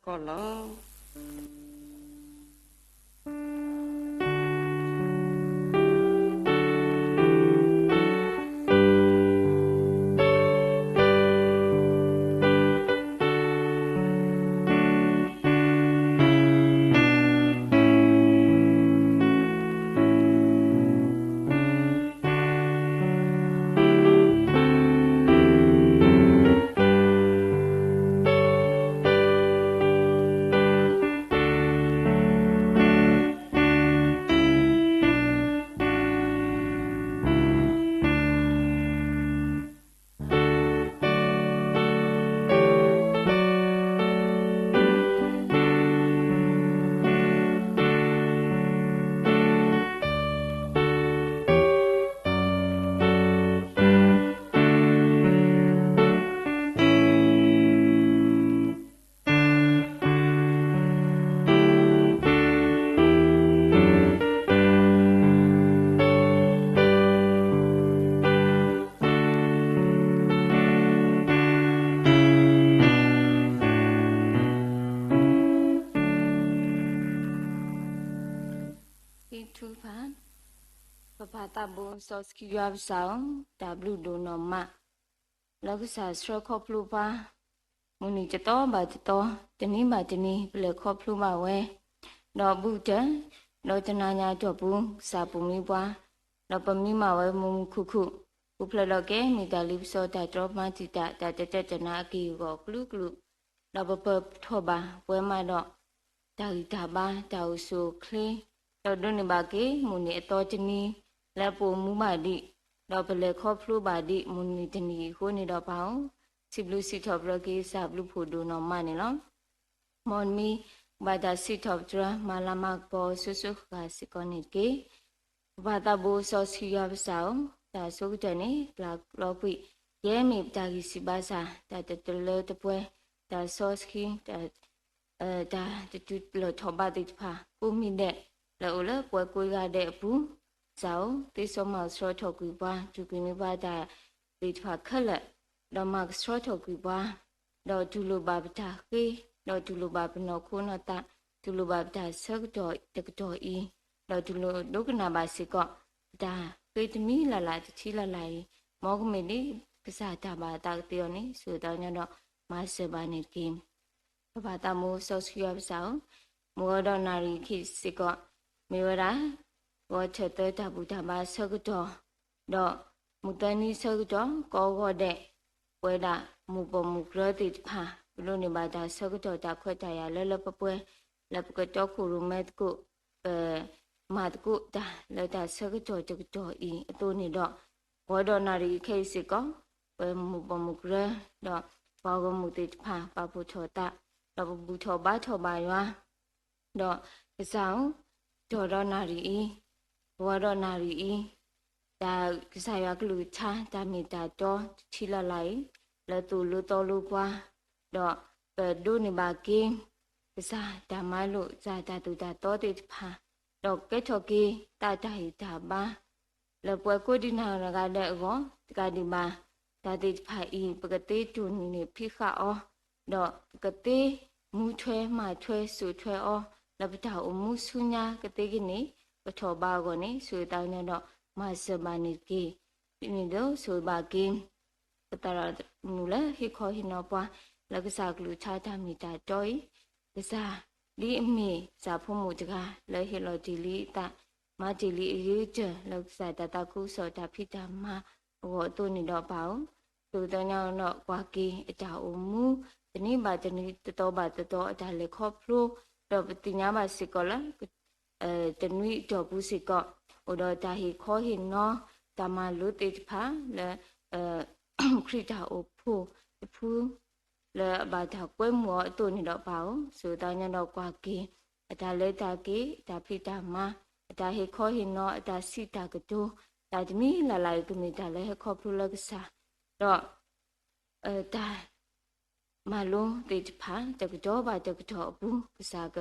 ပပၢ်သးဘိစီဆှံယွၤပစၢ်ဧၢ, တၢ်ဘျုးဒိၣ်နီၢ်မး လၢကစၢ်ဆှၢခီဖျိပှၤ မုၢ်နံၤတသီဘၣ်တသီ, တနံၤဘၣ်တနံၤ ပလဲၤခီဖျိဘၣ်ဝဲ, ဒီးဘူးကတၢၢ်, ဒီးတနၤညါအတီၢ်ပူၤ ကစၢ်ပိာ်မုၣ်ပှၤ, ဒီးပမံမၤဝဲမုာ်မုာ်ခုၣ်ခုၣ်, ပူၤဖျဲးဒီးကဲမ့ၢ်တၢ်လ့ပစီတၢ်တြီမၤတံာ်တာ် တၢ်တတၢတနါအက့ၢ်အဂီၤအကလုာ်ကလုာ်, ဒီးပပၢၢ်ထီၣ်ဘၣ်ပှဲၤမးဒီး တၢ်ဂံၢ်တၢ်ဘါ တၢ်အိၣ်ဆူၣ်အိၣ်ချ့, ဒီးဒိးန့ၢ်ဘၣ်က့ၤ မုၢ်နံၤအသီတနံၤ လၢပအိၣ်မူဘၣ်ဒံး, ဒီးပလဲၤခီဖျိဘၣ်ဒံး မုၢ်နံၤတနံၤအံၤအဃိန့ၣ်ဒီးပၢ်ဧၢ, စံးဘျုးစံးထီၣ်ပတြၢၤက့ၤ ကစၢ်ဘျုးဖှိၣ်ဒိၣ်နီၢ်မးန့ၣ်လီၤ. မ်နမံၤ ဘၣ်တၢ်စံးထီၣ်ပတြၢၤ မၤလၤမၤကပီၤအီၤ စိၤစိၤဃၣ်ဃၣ်စ့ၢ်ကီးန့ၣ်တက့ၢ်. ပပၢ်သးဘိစီဆှံယွၤပစၢ်ဧၢ, တၢ်ဆိကတၢၢ်န့ၣ် ပျၢ်လီၤကွံာ် ယဲမ့ၢ်ပတၢ်ဂံၢ်စၢ်ဘါစၢ်, တၢ်တတလၢတပှဲၤ, တၢ်စီဆှံ, တၢ် တၢ်တတုၤလီၤထီၣ်ဘးသ့ၣ်တဖၣ် ကိးမံၤဒဲး လၢအိၣ်လၢပှၤကိးဂၤဒဲးအပူၤ, ကစၢ်ဧၢ, သ့စီမၤကဆှီထီၣ်ကွံာ်ပှၤ, တူၢ်ကွံာ်န့ၢ်ပှၤတၢ်သ့ၣ်တဖၣ်ခဲလၢာ်, ဒီးမၤကဆှီထီၣ်ကွံာ်ပှၤ, ဒီးတူၢ်လိာ်ဘၣ်ပတၢ်ဃ့, ဒီးတူၢ်လိာ်ဘၣ်ပနီၢ်ခိနီၢ်သး, တူၢ်လိာ်ဘၣ်ပတၢ်ဆၢကတီၢ်တကတီၢ်အံၤ, ဒီးတူၢ်လိာ်ဒိကနၣ်ဘၣ်စ့ၢ်ကီး ပတၢ်ဃ့တမံၤလၢ်လၢ်တထံလၢ်လၢ်အံၤ, မ်ကမ့ၢ်ဒ်ကစၢ်တၢ်ဘၣ်သးကသ့အီၤန့ၣ် ဆိၣ်ဂ့ၤသးကညီဒီး မၤစၢၤဘၣ်န့ၣ်တက့ၢ်. ပပၢ်သးဘိစီဆှံယွၤပစၢ်ဧၢ, မုၢ်ဂီၤဒီးနၣ်ရံၣ်ခဲအံၤစ့ၢ်ကီး မ့ၢ်ဝဲဒၣ် ဂီၤထၢၣ်သၢတၢ်ဘူၣ်တၢ်ဘါဆၢကတီၢ်, ဒီးမုၢ်သၢနံၤဆၢကတီၢ် ကိးဂီၤဒဲး, ပဝဲဒၣ်မိၢ်ပၢ်မုၢ်ကရၢသ့ၣ်တဖၣ် ပဒိးန့ၢ်ဘၣ်တၢ်ဆၢကတီၢ်တၢ်ခွဲးတၢ်ယာ်လၢလၢပှဲၤပှဲၤ, လၢပကတီခိၣ်ရိၣ်မဲသကိး, ပမၤသကိးတၢ်လၢတၢ်ဆၢကတီၢ်တကတီၢ်အံၤအသိးန့ၣ်ဒီး, ဂီၤဒီးနၣ်ရံၣ်ခဲအံၤစ့ၢ်ကီး ပမိၢ်ပၢ်မုၢ်ကရၢ, ဒီးပှၤဂီၢ်မုၢ်သ့ၣ်တဖၣ် ပာ်ဖှိၣ်ထီၣ်သး, ဒီးပဘူၣ်ထီၣ်ဘါထီၣ်ဘၣ်ယွၤ ဒီးကစၢ်ဧၢ, တီၢ်ဒီးနၣ်ရံၣ်အံၤ, ဂီၤဒီးနၣ်ရံၣ်အံၤ, တၢ်ကစၢ်ယွၤကလုၢ်ကထါ တၢ်မ့ၢ်တၢ်တီတထံလၢ်လၢ်အံၤ, လၢသူၣ်လိသီလိပှၤ, ဒီးပဒိးန့ၢ်ဘၣ်က့ၤ ကစၢ်တၢ်မၤလိာ် ကစၢ်တၢ်သိၣ်တၢ်သီသ့ၣ်တဖၣ်, ဒီးကဲထီၣ်က့ၤ သးတၢ်ဟ့ၣ်တၢ်ဘါ လၢပှၤကိးဒံးနီၢ်ဂၤဒဲးအဂီၢ်, တကးဒံးဘၣ် တၢ်သ့ၣ်တဖၣ်အံၤ ပကသ့တိၢ်နီၣ်ဖံးဃာ်အီၤ, ဒီးပကသ့မူထွဲမၤထွဲစိာ်ထွဲအီၤ လၢပတၢ်အိၣ်မူဆူညါကသ့ကန့ၢ် ပထီၣ်ဘါအဂီၢ်န့ၣ် ဆိၣ်ဂ့ၤသးကညီဒီးမၤစၢၤဘၣ်န့ၣ်တက့ၢ်. ဒ်န့ၣ်အသိးဆိၣ်ဂ့ၤဘၣ်က့ၤ ပသရၣ်မုၣ်လၢဟ့ၣ်ခီဟ့ၣ်နီၤပှၤ လၢကစၢ်ကလုၢ်ကထါတၢ်မ့ၢ်တၢ်တီအံၤ, ကစၢ် ဒ်အမ့ၢ်ကစၢ်ဖိမုၣ်တဂၤ လၢဟ့ၣ်လီၤတ့ၢ်လံအသး, မၤတ့ၢ်လံအဂ့ၤကတၢၢ် လၢကစၢ်တၢ်သးခုကစီၣ်တၢ်ဖံးတၢ်မၤအဂီၢ်အသိးန့ၣ်ဒီးပၢ်ဧၢ, ဆိၣ်ဂ့ၤသးကညီဒီးကွၢ်က့ၤအတၢ်အိၣ်မူ တနံၤဘၣ်တနံၤ သီဘၣ်သီ အတၢ်လဲၤခီဖျိ, ဒီးပသ့ၣ်ညါဘၣ်စ့ၢ်ကီးလၢ တနွံအတီၢ်ပူၤစ့ၢ်ကီး အိၣ်ဒီးတၢ်ဟ့ၣ်ခီဟ့ၣ်နီၤ တၢ်မၤလိသ့ၣ်တဖၣ်လၢ ခရံာ်တၢ်အိၣ်ဖှိၣ်တဖု လၢအဘၣ်တၢ်ကွဲမုာ်အီၤအသိးန့ၣ်ဒီးပၢ်ဧၢ, ဆိၣ်ဂ့ၤသးကညီဒီးကွၢ်က့ၤ အတၢ်လဲၤတၢ်က့ၤ အတၢ်ဖံးတၢ်မၤ အတၢ်ဟ့ၣ်ခီဟ့ၣ်နီၤ အတၢ်စံးတၢ်ကတိၤ တၢ်တမံၤလၢ်လၢ်အံၤ ကမ့ၢ်တၢ်လၢဟဲခီဖျိလၢကစၢ်, ဒီး တၢ်မၤလိသ့ၣ်တဖၣ် တကတီၢ်ဘၣ်တကတီၢ်အပူၤ ကစၢ်က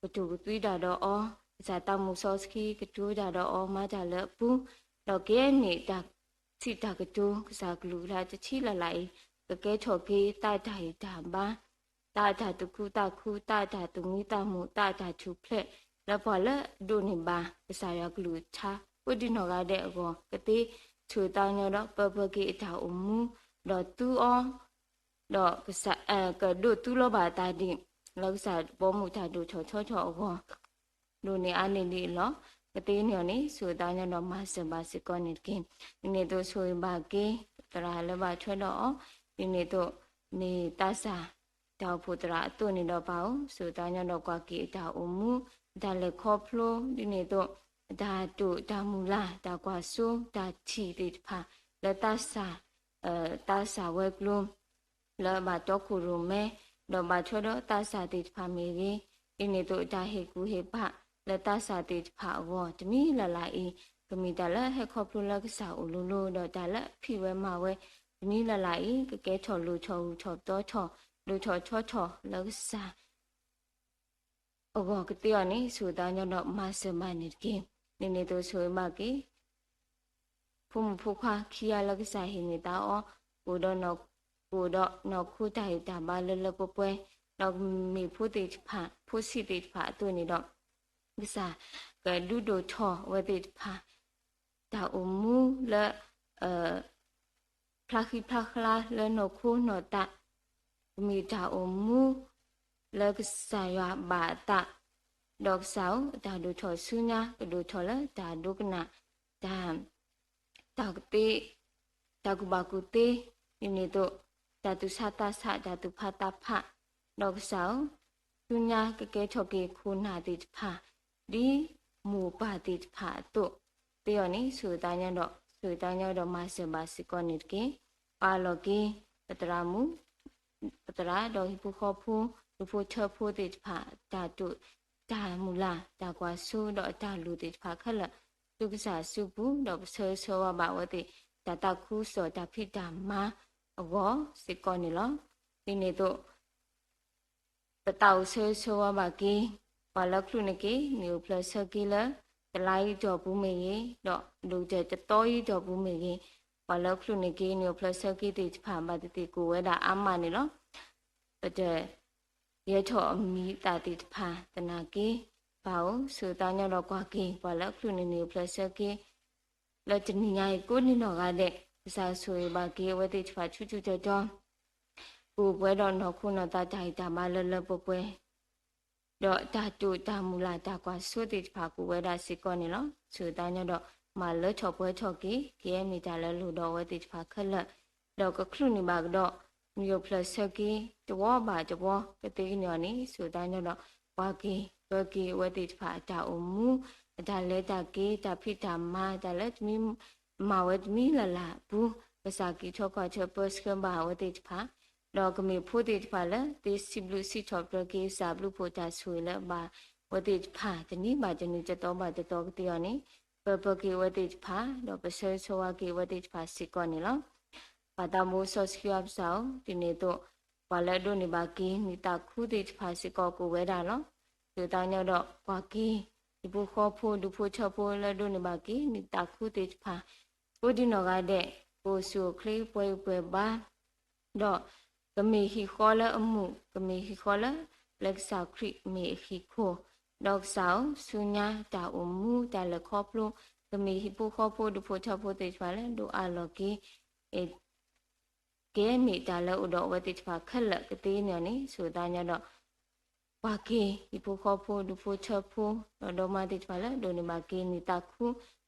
ကတိၤကသွံတၢ်ဒီးအီၤ, ကစၢ်သးမုၣ်စီဆှံကတိၤတၢ်ဒီးအီၤ မၤတၢ်လၢအပူၤ, ဒီးကဲန့ၣ်တၢ်စံးတၢ်ကတိၤ ကစၢ်ကလုၢ်ကထါတထံလၢ်လၢ်အံၤ ကကဲထီၣ်က့ၤ သးတၢ်ဟ့ၣ်တၢ်ဘါ, သးတၢ်သူၣ်ခုသးခု, သးတၢ်သူၣ်မံသးမုာ်, သးတၢ်ထူၣ်ဖျဲး လၢပှၤလၢအဒိးန့ၢ်ဘၣ် ကစၢ်ယွၤကလုၢ်ကထါ ကိးဒံးနီၢ်ဂၤဒဲးအဂီၢ် ကသ့ဆိၣ်ဂ့ၤသးကညီဒီး ပၢပှဲၤက့ၤအတၢ်အိၣ်မူ, ဒီးသူအီၤ ဒီးကစၢ် ကဒိးသူလီၤဘၣ်အသးဒံး လၢကစၢ်ဘီမုၢ်တၢ်ဒိၣ်ထီၣ်ထီထီၣ်အဂီၢ် ဒိၣ်န့ၢ်အါန့ၢ်ဒံးအလီၢ် ကသ့န့ၢ်အီၤန့ၣ် ဆိၣ်ဂ့ၤသးကညီဒီးမၤစၢၤဘၣ်စ့ၢ်ကီးန့ၣ်တက့ၢ်. ဒ်န့ၣ်အသိးဆိၣ်ဂ့ၤဘၣ်က့ၤ သရၣ်လၢဘၣ်ထွဲဒီးအီၤ, ဒ်န့ၣ်အသိး မ့ၢ်သးစၢ် တၢ်အိၣ်ဖှိၣ်သရၣ်အသိးန့ၣ်ဒီးပၢ်ဧၢ, ဆိၣ်ဂ့ၤသးကညီဒီးကွၢ်က့ၤအတၢ်အိၣ်မူ, အတၢ်လဲၤခီဖျိ, ဒ်န့ၣ်အသိး အတၢ်တိာ်တၢ်မုၢ်လၢ်, တၢ်ကွၢ်စိ, တၢ်ထံၣ်သ့ၣ်တဖၣ် လၢသးစၢ် သးစၢ်ဝဲၤကျိၤ လၢအဘၣ်တီခိၣ်ရိၣ်မဲ ဒီးဘၣ်ထွဲဒီးသးစၢ်သ့ၣ်တဖၣ်မ့ၢ်ဂ့ၤ, ဒ်န့ၣ်အသိးအတၢ်ဟ့ၣ်ကူၣ်ဟ့ၣ်ဖး လၢသးစၢ်သ့ၣ်တဖၣ်အဂီၢ် တမံၤလၢ်လၢ်အံၤ ကမ့ၢ်တၢ်လၢဟဲခီဖျိလၢကစၢ်အိၣ်လိၤလိၤ ဒီးတၢ်လၢအဖံးဝဲမၤဝဲ တမံၤလၢ်လၢ်အံၤ ကကဲထီၣ်လိၣ်ထီၣ်ဂုၢ်ထီၣ်ပသီထီၣ် ဒိၣ်ထီၣ်ထီထီၣ်လၢကစၢ် အဂီၢ်ကသ့အီၤန့ၣ် ဆိၣ်ဂ့ၤသးကညီဒီးမၤစၢၤဘၣ်န့ၣ်တက့ၢ်. ဒ်န့ၣ်အသိးဆိၣ်ဂ့ၤဘၣ်က့ၤ ဖိမုၣ်ဖိခွါခံဂၤလၢကစၢ်ဟ့ၣ်န့ၢ်သးအီၤ, ကအိၣ်ဒီးနီၢ်ခိတၢ်ဟ့ၣ်တၢ်ဘါလၢလၢပှဲၤပှဲၤ, ဒီးမ့ၢ်ဖိသ့ၣ်တဖၣ် ဖိဆံးသ့ၣ်တဖၣ်အသိးန့ၣ်ဒီး ကစၢ်ကဒုးဒိၣ်ထီၣ်အဝဲသ့ၣ်တဖၣ် တၢ်အိၣ်မူလၢ ဖျါဃံဖျါဃြါလၢနီၢ်ခိနီၢ်သး, ကမ့ၢ်တၢ်အိၣ်မူ လၢကစၢ်ယွၤဘၣ်အသး, ဒီးကစၢ်ဧၢ, တၢ်ဒိၣ်ထီၣ်ဆူညါ ကဒိၣ်ထီၣ်လၢတၢ်ဒိကနၣ်, တၢ် တၢ်ကသ့, တၢ်ကူၣ်ဘၣ်ကူၣ်သ့, ဒ်န့ၣ်အသိး တၢ်သူၣ်ဆးသးဆး တၢ်သူၣ်ဖးသးဖး, ဒီးကစၢ်ဧၢ, ဆူညါကကဲထီၣ်က့ၤခိၣ်နၢ်သ့ၣ်တဖၣ် ဒ်မိၢ်ပၢ်သ့ၣ်တဖၣ်အသိး, သ့အီၤန့ၣ် ဆိၣ်ဂ့ၤသးကညီဒီး ဆိၣ်ဂ့ၤသးကညီဒီးမၤစၢၤဘၣ်စ့ၢ်ကီးန့ၣ်တက့ၢ်. ပာ်လီၤက့ၤ ပသရၣ်မုၣ် ပသရၣ်ဒီးဟံၣ်ဖိဃီဖိ ဒူဖိထၢဖိသ့ၣ်တဖၣ် တၢ်တိာ်တၢ်မုၢ်လၢ် တၢ်ကွၢ်စိဒီးအတၢ်လိၣ်သ့ၣ်တဖၣ်ခဲလၢာ် ဆူကစၢ်စုပူၤ ဒီးပဆၢဂ့ၤဆၢဝါဘၣ်အဝဲသ့ၣ် တၢ်သးခုကစီၣ်တၢ်ဖံးတၢ်မၤအဂီၢ်စ့ၢ်ကီးန့ၣ်လီၤ. ဒ်န့ၣ်အသိး ပသးအိၣ်ဆၢဂ့ၤဆၢဝါဘၣ်က့ၤ ပှၤလၢအချုးန့ၢ်က့ၤ မ့ၢ်အိၣ်ဖျဲၣ်ဆၢက့ၤလၢ တလါအံၤအတီၢ်ပူၤမ့ၢ်ဂ့ၤ, ဒီးဒိၣ်ကတၢၢ်တသီအံၤအတီၢ်ပူၤမ့ၢ်ဂ့ၤ, ပှၤလၢအချုးန့ၢ်က့ၤ မ့ၢ်အိၣ်ဖျဲၣ်ဆၢက့ၤသ့ၣ်တဖၣ် ဘၣ်သ့ၣ်သ့ၣ်ကအိၣ်ဝဲဒၣ်အါမးန့ၣ်လီၤ. ပတ ယဲထီၣ်အမံၤအသၣ်သ့ၣ်တဖၣ်သနာ်က့ ပၢ်ဧၢ, ဆိၣ်ဂ့ၤသးညီဒီးကွၢ်က့ၤ ပှၤလၢအချုးန့ၢ်န့ၣ်အိၣ်ဖျဲၣ်ဆၢက့ၤ လၢတနံၤညါအံၤကိးဒံနီၢ်ဂၤဒဲး, ကစၢ်ဆိၣ်ဂ့ၤဘၣ်က့ၤအဝဲသ့ၣ်တဖၣ်ဆူထူတီတီ, ကအိၣ်ပှဲၤဒီးနီၢ်ခိနီၢ်သးတၢ်ဂံၢ်တၢ်ဘါလၢလၢပှဲၤပှဲၤ ဒီးတၢ်တိာ်တၢ်မုၢ်လၢ်တၢ်ကွၢ်စိသ့ၣ်တဖၣ်ကအိၣ်ဝဲဒၣ်စ့ၢ်ကီးန့ၣ်လီၤ. ဆိၣ်ဂ့ၤသးညီဒီး မၤလၢထီၣ်ပှဲၤထီၣ်က့ၤ ကယဲၢ်မ့ၢ်တၢ်လၢအလိၣ်ဒီးအဝဲသ့ၣ်တဖၣ်ခဲလၢာ်, ဒီးကချုးန့ၢ်ဘၣ်ကဒီး မ့ၢ်အိၣ်ဖျဲၣ်ဆၢက့ၤ တဝီဘၣ်တဝီ ကသ့ကန့ၢ်အီၤန့ၣ် ဆိၣ်ဂ့ၤသးညီဒီး ကွၢ်က့ၤ ပၢက့ၤအဝဲသ့ၣ်တဖၣ်အတၢ်အိၣ်မူ အတၢ်လဲၤတၢ်က့ၤ တၢ်ဖံးတၢ်မၤ တၢ်လၢတမံၤ မၤဝဲတမံၤလၢ်လၢ်အပူၤ ကစၢ်က့ၤထီၣ်ကွၢ်ထၢၣ်ပၢဆှၢဘၣ်အဝဲသ့ၣ်တဖၣ်, ဒီးကမ့ၢ်ဖိသ့ၣ်တဖၣ်လၢ သ့စံးဘျုးစံးထီၣ်ပတြၢၤက့ၤ ကစၢ်ဘျုးဖှိၣ်တၢ်ဆိၣ်ဂ့ၤလၢအဘၣ်အဝဲသ့ၣ်တဖၣ် တနံၤဘၣ်တနံၤ တသီဘၣ်တသီကသ့အီၤန့ၣ် ပၢပၢက့ၤအဝဲသ့ၣ်တဖၣ် ဒီးပဆၢဂ့ၤဆၢဝါက့ၤအဝဲသ့ၣ်တဖၣ်စ့ၢ်ကီးန့ၣ်လီၤ. ပၢ်သးဘိစီဆှံယွၤပစၢ်ဧၢ, ဒ်န့ၣ်အသိး ပှၤလၢအဒိးန့ၢ်ဘၣ်က့ၤ မံၤသးခုသ့ၣ်တဖၣ်စ့ၢ်ကီးကအိၣ်ဝဲဒၣ်လီၤ. ဆိၣ်ဂ့ၤသးညီဒီးကွၢ်က့ၤ ဟံၣ်ဖိဃီဖိ ဒူဖိထၢဖိလၢအဒိးန့ၢ်ဘၣ်က့ၤ မံၤသးခုသ့ၣ်တဖၣ် ကိးဒံနီၢ်ဂၤဒဲး ကအိၣ်ဆူၣ်အိၣ်ချ့ ပှဲၤဂံၢ်ပှဲၤဘါ ဒီးကမ့ၢ်ဟံၣ်ဃီလၢအမုာ် ကမ့ၢ်ဟံၣ်ဃီလၢ လၢကစၢ်ခရံာ်မ့ၢ်အဟံၣ်ခိၣ်, ဒီးကစၢ်ဧၢ ဆူညါတၢ်အိၣ်မူ တၢ်လဲၤခီဖျိ ကမ့ၢ်ဟံၣ်ဖိဃီဖိ ဒူဖိထၢဖိသ့ၣ်တဖၣ်လၢဒိးအးလီၤက့ၤ ကဲမ့ၢ်တၢ်လၢအအိၣ်ဒီးအဝဲသ့ၣ်တဖၣ်ခဲလၢာ်ကသ့န့ၢ်အီၤန့ၣ် ဆိၣ်ဂ့ၤသးညီဒီး ကွၢ်က့ၤ ဟံၣ်ဖိဃီဖိ ဒူဖိထၢဖိ ဒီးဒီမါသ့ၣ်တဖၣ်လၢဒိးန့ၢ်ဘၣ်က့ၤ မံၤသးခု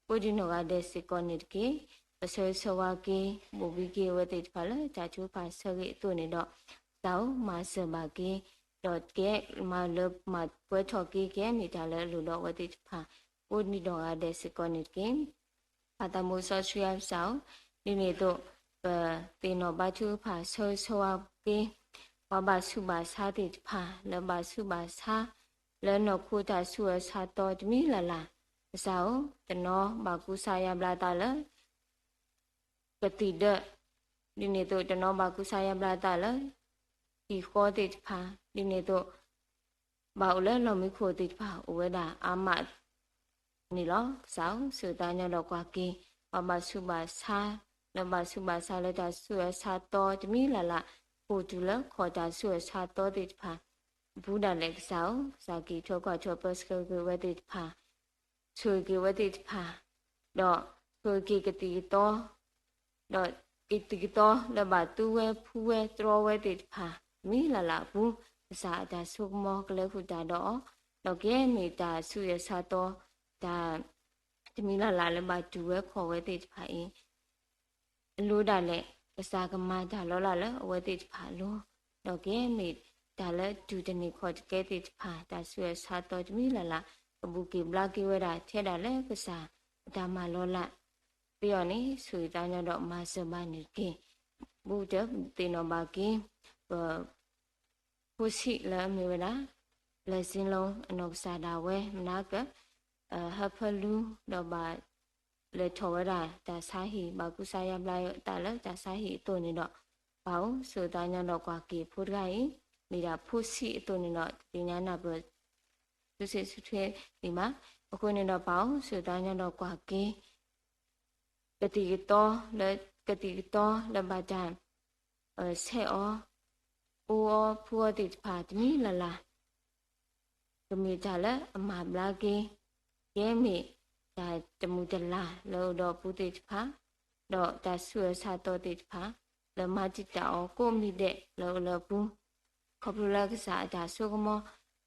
ကိးဒံနီၢ်ဂၤဒဲးစ့ၢ်ကီးန့ၣ်တက့ၢ်. ပဆၢဂ့ၤဆၢဝါက့ၤ ဘိၣ်ဘံက့ၤအဝဲသ့ၣ်တဖၣ်လၢတၢ်ထုကဖၣ်ဆၢဂ့ၤအသိးန့ၣ်ဒီး ကစၢ်ဧၢ မၤစၢၤဘၣ်က့ၤ ဒီးကဲမၤလၢမၤပှဲၤထီၣ်က့ၤ ကဲမ့ၢ်တၢ်လၢအလိၣ်ဒီးအဝဲသ့ၣ်တဖၣ် ကိးဒံနီၢ်ဂၤဒဲးစ့ၢ်ကီးန့ၣ်တက့ၢ်. ပၢ်သးဘိစီဆှံယွၤပစၢ်ဧၢ, ဒ်န့ၣ်အသိး ပသ့ၣ်နီၣ်ဘါထုကဖၣ်ဆၢဂ့ၤဆၢဝါက့ၤ ပှၤဘၣ်ဆူးဘၣ်ဆါသ့ၣ်တဖၣ် လၢဘၣ်ဆူးဘၣ်ဆါ လၢနီၢ်ခိတၢ်ဆူးအၢဆါတီတမံၤလၢ်လၢ်, ကစၢ်ဧၢ တနီၤဘၣ်ကူစါယါဘျါသးလၢ ကသံၣ်ဒၢး, ဒ်န့ၣ်အသိး တနီၤဘၣ်ကူစါယါဘျါသးလၢ ဟံၣ်ဃီသ့ၣ်တဖၣ်, ဒ်န့ၣ်အသိး ဘၣ်အိၣ်လၢလီၢ်မံခိၣ်သ့ၣ်တဖၣ် အိၣ်ဝဲဒၣ်အါမး န့ၣ်လီၤ. ကစၢ်ဧၢ ဆိၣ်ဂ့ၤသးညီဒီးကွၢ်က့ၤ ပှၤဘၣ်ဆူးဘၣ်ဆါ လၢဘၣ်ဆူးဘၣ်ဆါလၢတၢ်ဆူးအၢဆါတီတမံၤလၢ်လၢ်, အိၣ်တုၤလၢခီၣ်တၢ်ဆူးအၢဆါတီသ့ၣ်တဖၣ် အပူၤဒၣ်လဲာ် ကစၢ်ဧၢ, ကစၢ်က့ၤထီၣ်ကွၢ်ထီၣ်ပၢဆှၢက့ၤဝဲသ့ၣ်တဖၣ် ဆိၣ်ဂ့ၤက့ၤဝဲသ့ၣ်တဖၣ်, ဒီးဆိၣ်ဂ့ၤက့ၤကသံၣ်ကသီ ဒီးကသံၣ်ကသီလၢဘၣ်သူဝဲဖှူဝဲတြီဝဲသ့ၣ်တဖၣ် တမံၤလၢ်လၢ်အပူၤ, ကစၢ်အတၢ်ဆိကမိၣ်ကလဲၤဃုာ်တၢ်ဒီးအီၤ, ဒီးကဲမ့ၢ်တၢ်ဆူးအၢဆါတီ တၢ် တမံၤလၢ်လၢ်လၢဘၣ်တူၢ်ဝဲခီၣ်ဝဲသ့ၣ်တဖၣ်အံၤ အလိၤဒၣ်လဲာ် ကစၢ်ကမၤတၢ်လီၤလးလၢအဝဲသ့ၣ်တဖၣ်အလိၤ, ဒီးကဲမ့ၢ်တၢ်လၢတူၢ်တန့ၢ်ခီၣ်တကဲသ့ၣ်တဖၣ် တၢ်ဆူးအၢဆါတီတမံၤလၢ်လၢ် ကဘူၣ်က့ၤဘျါက့ၤဝဲဒၣ်ထဲဒၣ်လၢကစၢ်အတၢ်မၤလီၤလးသ့အီၤန့ၣ် ဆိၣ်ဂ့ၤသးညီဒီးမၤစၢၤဘၣ်န့ၣ်တက့ၢ်. ဘူးကတၢၢ်သ့ၣ်နီၣ်ဘၣ်က့ၤ ပ ဖိဆံးလၢအမ့ၢ်ဝဲဒၣ် လၢစ့လီၤ အနီၢ်ကစၢ်ဒၣ်ဝဲ မနၤက ဟၢဖၢလူ ဒီးဘၣ်လဲၤထီၣ်ဝဲဒၣ်တၢ်ဆါဟံၣ် ဘၣ်ကူစါယါဘျါသးလၢတၢ်ဆါဟံၣ်အသိးန့ၣ်ဒီး ပၢ်ဧၢ ဆိၣ်ဂ့ၤသးညီဒီးကွၢ်က့ၤဖိတဂၤအံၤ မ့ၢ်ဒၣ်ဖိဆံးအသိးန့ၣ်ဒီး တသ့ၣ်ညါနၢ်ပၢၢ် ဆူဆ့ဆူထွဲလံမး. အဃိန့ၣ်ဒီးပၢ်ဧၢ ဆိၣ်ဂ့ၤသးညီဒီးကွၢ်က့ၤ ကသံၣ်ကသီလၢ ကသံၣ်ကသီလၢဘၣ်တၢ် ဆဲးအီၤ အိၣ်အီၤဖှူအီၤသ့ၣ်တဖၣ်တမံၤလၢ်လၢ် ကမ့ၢ်တၢ်လၢအမၤဘျါက့ၤ ကဲမ့ၢ်တၢ်တမုာ်တလၤလၢအအိၣ်ဒီးအပူၤသ့ၣ်တဖၣ် ဒီးတၢ်ဆူးအၢဆါတီသ့ၣ်တဖၣ် လၢမၤတံာ်တာ်အီၤကိးမံၤဒဲးလၢအအိၣ်လၢအပူၤ ခီဖျိလၢကစၢ်အတၢ်ဆိကမိၣ်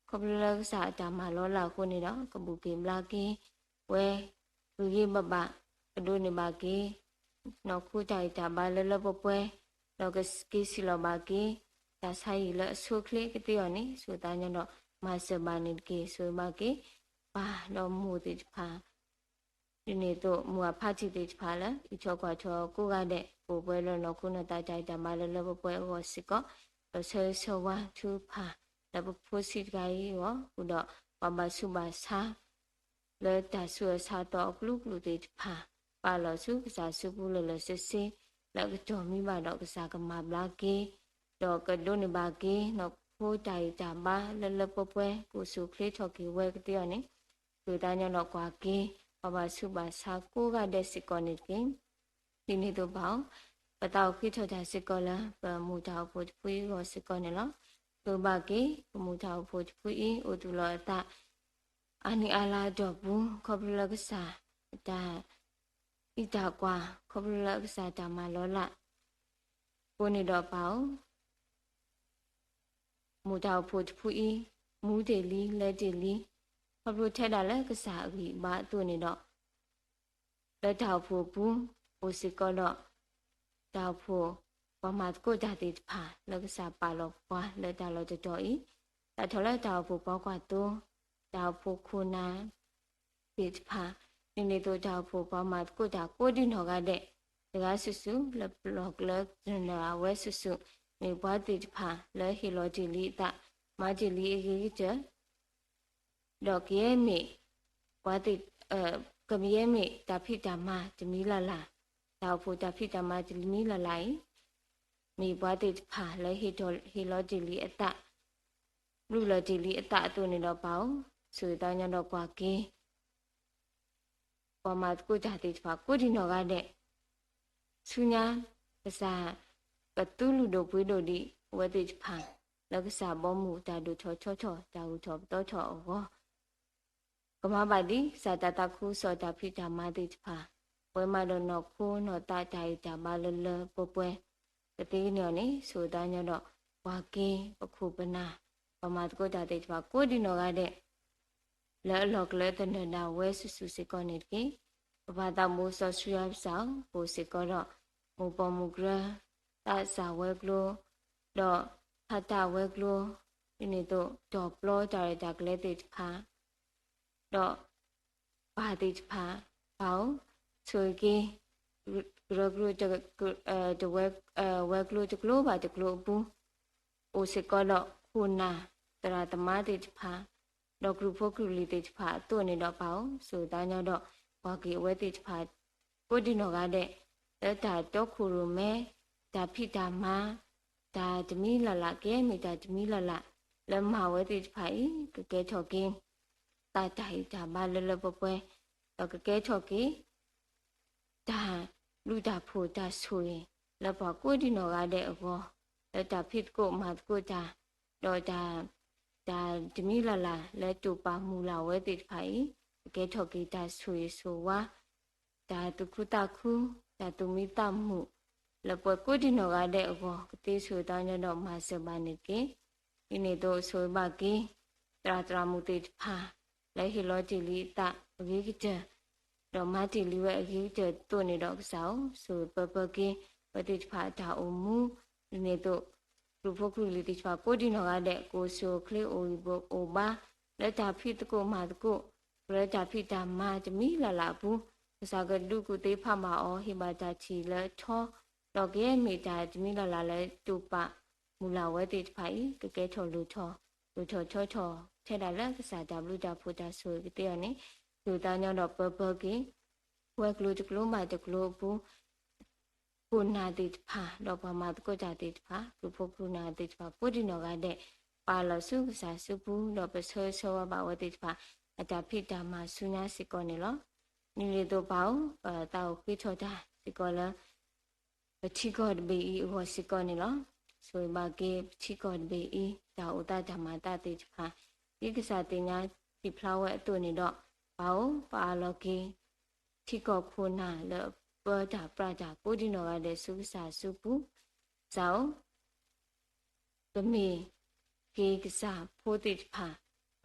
ခီဖျိလၢကစၢ်အတၢ်မၤလီၤလးအဃိန့ၣ်ဒီး ကဘူၣ်က့ၤဘျါက့ၤ ဝဲ ဂ့ၤဂ့ၤဘၣ်ဘၣ် ကဒိးန့ၢ်ဘၣ်က့ၤ နီၢ်ခိတၢ်ဂံၢ်တၢ်ဘါလၢလၢပှဲၤပှဲၤ ဒီးကက့ၤစံၣ်လီၤဘၣ်က့ၤ တၢ်ဆါဟံၣ်လၢအဆိအချ့ကသ့အီၤန့ၣ် ဆိၣ်ဂ့ၤသးညီဒီး မၤစၢၤဘၣ်န့ၣ်တက့ၢ်. ဆိၣ်ဂ့ၤဘၣ်က့ၤ ပၢ်ဒီးမိၢ်သ့ၣ်တဖၣ် ဒ်န့ၣ်အသိး မိၢ်အဖါတံၢ်သ့ၣ်တဖၣ်လၢ အံးထွဲကွၢ်ထွဲကိးဂၤဒဲး ပအိၣ်ပှဲၤလၢနီၢ်ခိနီၢ်သးတၢ်ဂံၢ်တၢ်ဘါလၢလၢပှဲၤပှဲၤအဂီၢ်စ့ၢ်ကီး ဒီးဆၢဂ့ၤဆၢဝါထုကဖၣ် လၢပဖိဆံးတဂၤအံၤအဂီၢ် ဃုာ်ဒီးပှၤဘၣ်ဆူးဘၣ်ဆါ လၢတၢ်ဆူးအဆါသီအကလုာ်ကလုာ်သ့ၣ်တဖၣ် ပာ်လီၤဆူကစၢ်စုပူၤလၢာ်လၢာ်ဆ့ဆ့ လၢအကတီၢ်မံဘၣ်ဒီးကစၢ်ကမၤဘျါက့ၤ ဒီးကဒိးန့ၢ်ဘၣ်က့ၤ နီၢ်ခိတၢ်ဂံၢ်တၢ်ဘါလၢလၢပှဲၤပှဲၤ ကအိၣ်ဆူၣ်အိၣ်ချ့ထီၣ်က့ၤဝဲကသ့အီၤန့ၣ် ဆိၣ်ဂ့ၤသးညီဒီးကွၢ်က့ၤ ပှၤဘၣ်ဆူးဘၣ်ဆါကိးဂၤဒဲးစ့ၢ်ကီးန့ၣ်တက့ၢ်. ဒ်န့ၣ်အသိးပၢ်ဧၢ, ပသးအိၣ်ဃ့ထီၣ်တၢ်စ့ၢ်ကီးလၢ ပမိၢ်တၢ်အိၣ်ဖှိၣ်တဖုအံၤအဂီၢ်စ့ၢ်ကီးန့ၣ်လီၤ. ဆိၣ်ဂ့ၤဘၣ်က့ၤ ပမိၢ်တၢ်အိၣ်ဖှိၣ်တဖုအံၤ အိၣ်သူၣ်လီၤအသး အနံၣ်အါလါအတီၢ်ပူၤ ခီဖျိလၢကစၢ်တၢ်အံးတၢ်ကွၢ် ခီဖျိလၢကစၢ်တၢ်မၤလီၤလး အဃိန့ၣ်ဒီးပၢ်ဧၢ, မိၢ်တၢ်အိၣ်ဖှိၣ်တဖုအံၤ မူတ့ၢ်လံ လဲၤတ့ၢ်လံ, ခီဖျိထဲဒၣ်လၢကစၢ်အဂံၢ်အဘါအသိးန့ၣ်ဒီး လၢတၢ်အိၣ်ဖှိၣ်အပူၤ အိၣ်စ့ၢ်ကီးဒီး တၢ်အိၣ်ဖှိၣ် ပှၤမၤသကိးတၢ်သ့ၣ်တဖၣ် လၢကစၢ်ပာ်လီၤပှၤလၢတၢ်လီၢ်တတီၤအံၤ, စးထီၣ်လၢတၢ်အိၣ်ဖှိၣ်ပှၤကွၢ်သိ တၢ်အိၣ်ဖှိၣ်ခိၣ်နၢ်သ့ၣ်တဖၣ်, ဒ်န့ၣ်အသိးတၢ်အိၣ်ဖှိၣ်ပှၤမၤသကိးတၢ်ကိးဒံနီၢ်ဂၤဒဲး, တဂၤစုာ်စုာ် လၢပလီၢ်ကျဲတနၢၤအဝဲစုာ်စုာ်, မ့ၢ်ပှၤသ့ၣ်တဖၣ်လၢဟ့ၣ်လီၤတ့ၢ်လံအသး, မၤတ့ၢ်လံအဂ့ၤကတၢၢ် ဒီးကယဲၢ်မ့ၢ် ပှၤသ့ၣ်, ကယဲၢ်မ့ၢ်တၢ်ဖံးတၢ်မၤတမံၤလၢ်လၢ်, တၢ်အိၣ်ဖှိၣ်တၢ်ဖံးတၢ်မၤတမံၤလၢ်လၢ်အံၤ, မ့ၢ်ပှၤသ့ၣ်တဖၣ်လၢဟ့ၣ်လီၤတ့ၢ်လံအသး, ဘျုးလီၤတ့ၢ်လံအသးအသိးန့ၣ်ဒီးပၢ်ဧၢ, ဆိၣ်ဂ့ၤသးညီဒီးကွၢ်က့ၤ ပှၤမၤသကိးတၢ်သ့ၣ်တဖၣ်ကိးဒံနီၢ်ဂၤဒဲး, ဆူညါ ကစၢ်ကသူလုၢ်ဒိၣ်ပှ့ၤဒိၣ်ဒံးအဝဲသ့ၣ်တဖၣ်, လၢကစၢ်ဘီမုၢ်တၢ်ဒိၣ်ထီၣ်ထီထီၣ် တၢ်ဂုၤထီၣ်ပသီထီၣ်အဂီၢ် ကမၤဘၣ်ဒ်ကစၢ်တၢ်သးခုကစီၣ်တၢ်ဖံးတၢ်မၤသ့ၣ်တဖၣ်, ပှဲၤမးဒီးနီၢ်ခိနီၢ်သးတၢ်ဂံၢ်တၢ်ဘါလၢလၢပှဲၤပှဲၤ, ကသ့ကန့ၢ်အီၤန့ၣ် ဆိၣ်ဂ့ၤသးညီဒီး ပှၤက့ၤပခိၣ်ပနၢ်, ပှၤမၤသကိးတၢ်သ့ၣ်တဖၣ်ကိးဒံနီၢ်ဂၤဒဲး လၢအလီၢ်ကျဲသနၢၣ်ဒၣ်ဝဲစုာ်စုာ်စ့ၢ်ကီးန့ၣ်တက့ၢ်. ပပၢ်သးဘိစီဆှံယွၤပစၢ်ဧၢ, ပအိၣ်စ့ၢ်ကီးဒီး မိၢ်ပီၢ်မုၢ်ကြၢး, သးစၢ်ဝဲၤကျိၤ, ဒီးဖးတၢ်ဝဲၤကျိၤ, ဒ်န့ၣ်အသိး တီၢ်ပျီတၢ်ရဲၣ်တၢ်ကျဲၤသ့ၣ်တဖၣ်, ဒီးပၢ်သ့ၣ်တဖၣ်, ပၢ်ဧၢ, ဆိၣ်ဂ့ၤက့ၤ ကရၢကရိ ဝဲၤကျိၤတကျိၤဘၣ်တကျိၤအပူၤ, အိၣ်စ့ၢ်ကီးဒီးခိၣ်နၢ်သရၣ်သမါသ့ၣ်တဖၣ်, ဒီးကရူၢ်ဖိကရူၢ်လံၤသ့ၣ်တဖၣ်အသိးန့ၣ်ဒီးပၢ်ဧၢ, ဆိၣ်ဂ့ၤသးညီဒီး ကွၢ်က့ၤအဝဲသ့ၣ်တဖၣ် ကိးဒံနီၢ်ဂၤဒဲး, လၢတၢ်တီခိၣ်ရိၣ်မဲ, တၢ်ဖံးတၢ်မၤ, တၢ်တမံၤလၢ်လၢ် ကယဲၢ်မ့ၢ်တၢ်တမံၤလၢ်လၢ် လၢမၤဝဲသ့ၣ်တဖၣ်အံၤ ကကဲထီၣ်က့ၤ တၢ်တၢ်ဂံၢ်တၢ်ဘါလၢလၢပှဲၤပှဲၤ, ဒီးကကဲထီၣ်က့ၤ တၢ်ဘျုးတၢ်ဖှိၣ်တၢ်ဆိၣ်ဂ့ၤ လၢပှၤကိးဒံနီၢ်ဂၤဒဲးအဂီၢ်, လၢတၢ်ဖံးသကိးမၤသကိးတၢ်, ဒီးတၢ်, တၢ်တမံၤလၢ်လၢ်လၢတိာ်ပာ်မုၢ်လၢ်ဝဲသ့ၣ်တဖၣ်အံၤ, ကကဲထီၣ်က့ၤတၢ်ဆိၣ်ဂ့ၤဆိၣ်ဝါ, တၢ်သူၣ်ခုသးခု, တၢ်သူၣ်မံသးမုာ်, လၢပှၤကိးဒံနီၢ်ဂၤဒဲးအဂီၢ် ကသ့ဆိၣ်ဂ့ၤသးညီဒီးမၤစၢၤဘၣ်န့ၣ်တက့ၢ်. ဒ်န့ၣ်အသိးဆိၣ်ဂ့ၤဘၣ်က့ၤ သရၣ်သရၣ်မုၣ်သ့ၣ်တဖၣ် လၢဟ့ၣ်လီၤတ့ၢ်လံအသးအဂ့ၤကတၢၢ် ဒီးမၤတ့ၢ်လံဝဲအဂ့ၤကတၢၢ်အသိးန့ၣ်ဒီးကစၢ်ဧၢ, ဆိၣ်ဂ့ၤပၢၤပၢၤက့ၤ အဝဲသ့ၣ်တဖၣ်အတၢ်အိၣ်မူ, ဒ်န့ၣ်အသိး ကရူၢ်ဖိကရူၢ်လံၤသ့ၣ်တဖၣ်ကိးဒံနီၢ်ဂၤဒဲး ကအိၣ်ဆူၣ်အိၣ်ချ့အိၣ်ဂံၢ်အိၣ်ဘါ လၢတၢ်ဖံးသကိးမၤသကိး, လၢတၢ်ဖံးတၢ်မၤတမံၤလၢ်လၢ်အပူၤ, ကစၢ်ကဒုးကူၣ်သ့ဖးဘၣ်အီၤ ဟ့ၣ်ဘၣ်တၢ်ထံၣ်လၢအထီ, ဒီးကယဲၢ်မ့ၢ်တၢ်တမံၤလၢ်လၢ်လၢတိာ်ပာ်မုၢ်လၢ်ဝဲသ့ၣ်တဖၣ်အံၤ ကကဲထီၣ်လိၣ်ထီၣ်, လိၣ်ထီၣ်ထီထီၣ် ထဲဒၣ်လၢကစၢ်တၢ်ဘျုးတၢ်ဖှိၣ်တၢ်ဆိၣ်ဂ့ၤကသ့အီၤန့ၣ်, ဆိၣ်ဂ့ၤသးညီဒီးပၢၤပၢၤက့ၤ ဝဲၤကျိၤတကျိၤဘၣ်တကျိၤအပူၤ ခိၣ်နၢ်သ့ၣ်တဖၣ် ဒီးပှၤမၤသကိးတၢ်သ့ၣ်တဖၣ် ကရူၢ်ဖိကရူၢ်နၢ်သ့ၣ်တဖၣ် ကိးဒံနီၢ်ဂၤဒဲး ပာ်လီၤဆူကစၢ်စုပူၤ ဒီးပဆၢဂ့ၤဆၢဝါဘၣ်အဝဲသ့ၣ်တဖၣ် အတၢ်ဖံးတၢ်မၤဆူညါစ့ၢ်ကီးန့ၣ်လီၤ. ဒ်န့ၣ်အသိးပၢ်ဧၢ, ပသးအိၣ်ဃ့ထီၣ်တၢ်စ့ၢ်ကီးလၢ ပထံကီၢ်တဘ့ၣ်အံၤအဂီၢ်စ့ၢ်ကီးန့ၣ်လီၤ. ဆိၣ်ဂ့ၤဘၣ်က့ၤပထံကီၢ်တဘ့ၣ်အံၤ တၢ်အိၣ်သးတၢ်မၤသးသ့ၣ်တဖၣ် ဒ်ကစၢ်သ့ၣ်ညါထံၣ်ဖျါဝဲအသိးန့ၣ်ဒီး ပၢ်ဧၢ, ပအၢၣ်လီၤက့ၤ ထံကီၢ်ခိၣ်နၢ်လၢအပၢတၢ်ပြးတၢ်ကိးဒံနီၢ်ဂၤဒဲးဆူကစၢ်စုပူၤ, ကစၢ်ဧၢ, ကမ့ၢ်က့ၤကစၢ်ဖိသ့ၣ်တဖၣ်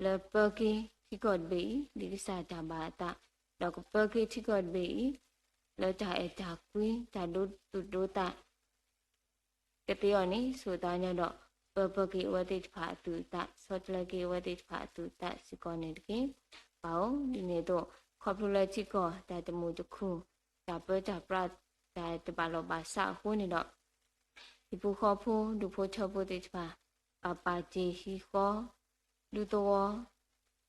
လၢပၢက့ၤထံကီၢ်တဘ့ၣ်အံၤ ဒ်ကစၢ်တၢ်ဘၣ်အသး, ဒီးကပၢက့ၤထံကီၢ်တဘ့ၣ်အံၤ လၢတၢ်အဲၣ်တၢ်ကွံ တၢ်ဒိသူၣ်ဒိသး ကသ့အီၤန့ၣ် ဆိၣ်ဂ့ၤသးညီဒီး ပၢၤပၢၤက့ၤအဝဲသ့ၣ်တဖၣ်အသူၣ်အသး, ဆီတလဲက့ၤအဝဲသ့ၣ်တဖၣ်အသူၣ်အသးစ့ၢ်ကီးန့ၣ်တက့ၢ်. ပၢ်ဧၢ, ဒ်န့ၣ်အသိး ခီဖျိလၢထံကီၢ်တၢ်တမုာ်တခုၣ်, တၢ်ပၢတၢ်ပြး တၢ်တဘၣ်လီၢ်ဘၣ်စးအဃိန့ၣ်ဒီး ဟံၣ်ဖိဃီဖိ ဒူၣ်ဖိထၢဖိသ့ၣ်တဖၣ် ပာ်ပာ်တ့ၢ်ဟံၣ်ဃီ ဒူသဝီ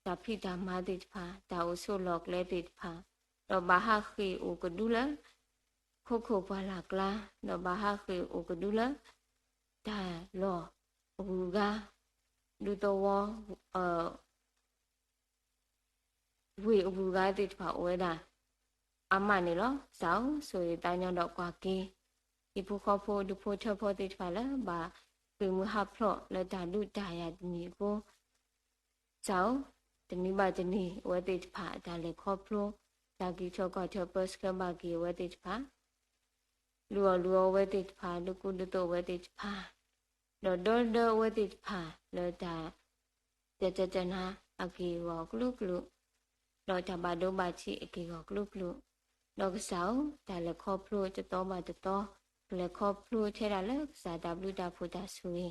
တၢ်ဖံးတၢ်မၤသ့ၣ်တဖၣ်, တၢ်အိၣ်ဆိးလီၢ်ကျဲသ့ၣ်တဖၣ်, ဒီးဘၣ်ဟးဃ့ၢ်အိၣ်ကဒုလၢ ခိခိၣ်ပှၢ်လၢ်ကျါ, ဒီးဘၣ်ဟးဃ့ၢ်အိၣ်ကဒုလၢ တၢ်လီၢ်အဂုၤအဂၤ, ဒူသဝီ ဝ့ၢ်အဂုၤအဂၤသ့ၣ်တဖၣ်အိၣ်ဝဲဒၣ် အါမးန့ၣ်လီၤ. ကစၢ်ဧၢ, ဆိၣ်ဂ့ၤသးညီဒီးကွၢ်က့ၤ ဟံၣ်ဖိဃီဖိ ဒူဖိထၢဖိသ့ၣ်တဖၣ်လၢ ဘၣ်ဃ့ၢ်မုၢ်ဟးဖျိးလၢတၢ်ဒုးတၢ်ယၤတမံၤအဃိ, ကစၢ်ဧၢ, တနံၤဘၣ်တနံၤ အဝဲသ့ၣ်တဖၣ်အတၢ်လဲၤခီဖျိ, တၢ်က့ၤထီၣ်ကီၢ်ထၢၣ်ပၢဆှၢဘၣ်က့ၤအဝဲသ့ၣ်တဖၣ်, လုၢ်အီၣ်လုၢ်အီအဝဲသ့ၣ်တဖၣ်, ဒုးကူဒုးသိးအဝဲသ့ၣ်တဖၣ်, ဒီးဒီဒၢအဝဲသ့ၣ်တဖၣ်လၢတၢ် တတၢတနါအက့ၢ်အဂီၤအကလုာ်ကလုာ်, ဒီးတၢ်ဘၣ်ဒိဘၣ်ထံးအက့ၢ်အဂီၤအကလုာ်ကလုာ်, ဒီးကစၢ်ဧၢ, တၢ်လဲၤခီဖျိတသီဘၣ်တသီ, ကလဲၤခီဖျိထဲဒၣ်လၢကစၢ်တၢ်ဘျုးတၢ်ဖှိၣ်တၢ်ဆိၣ်ဂ့ၤ,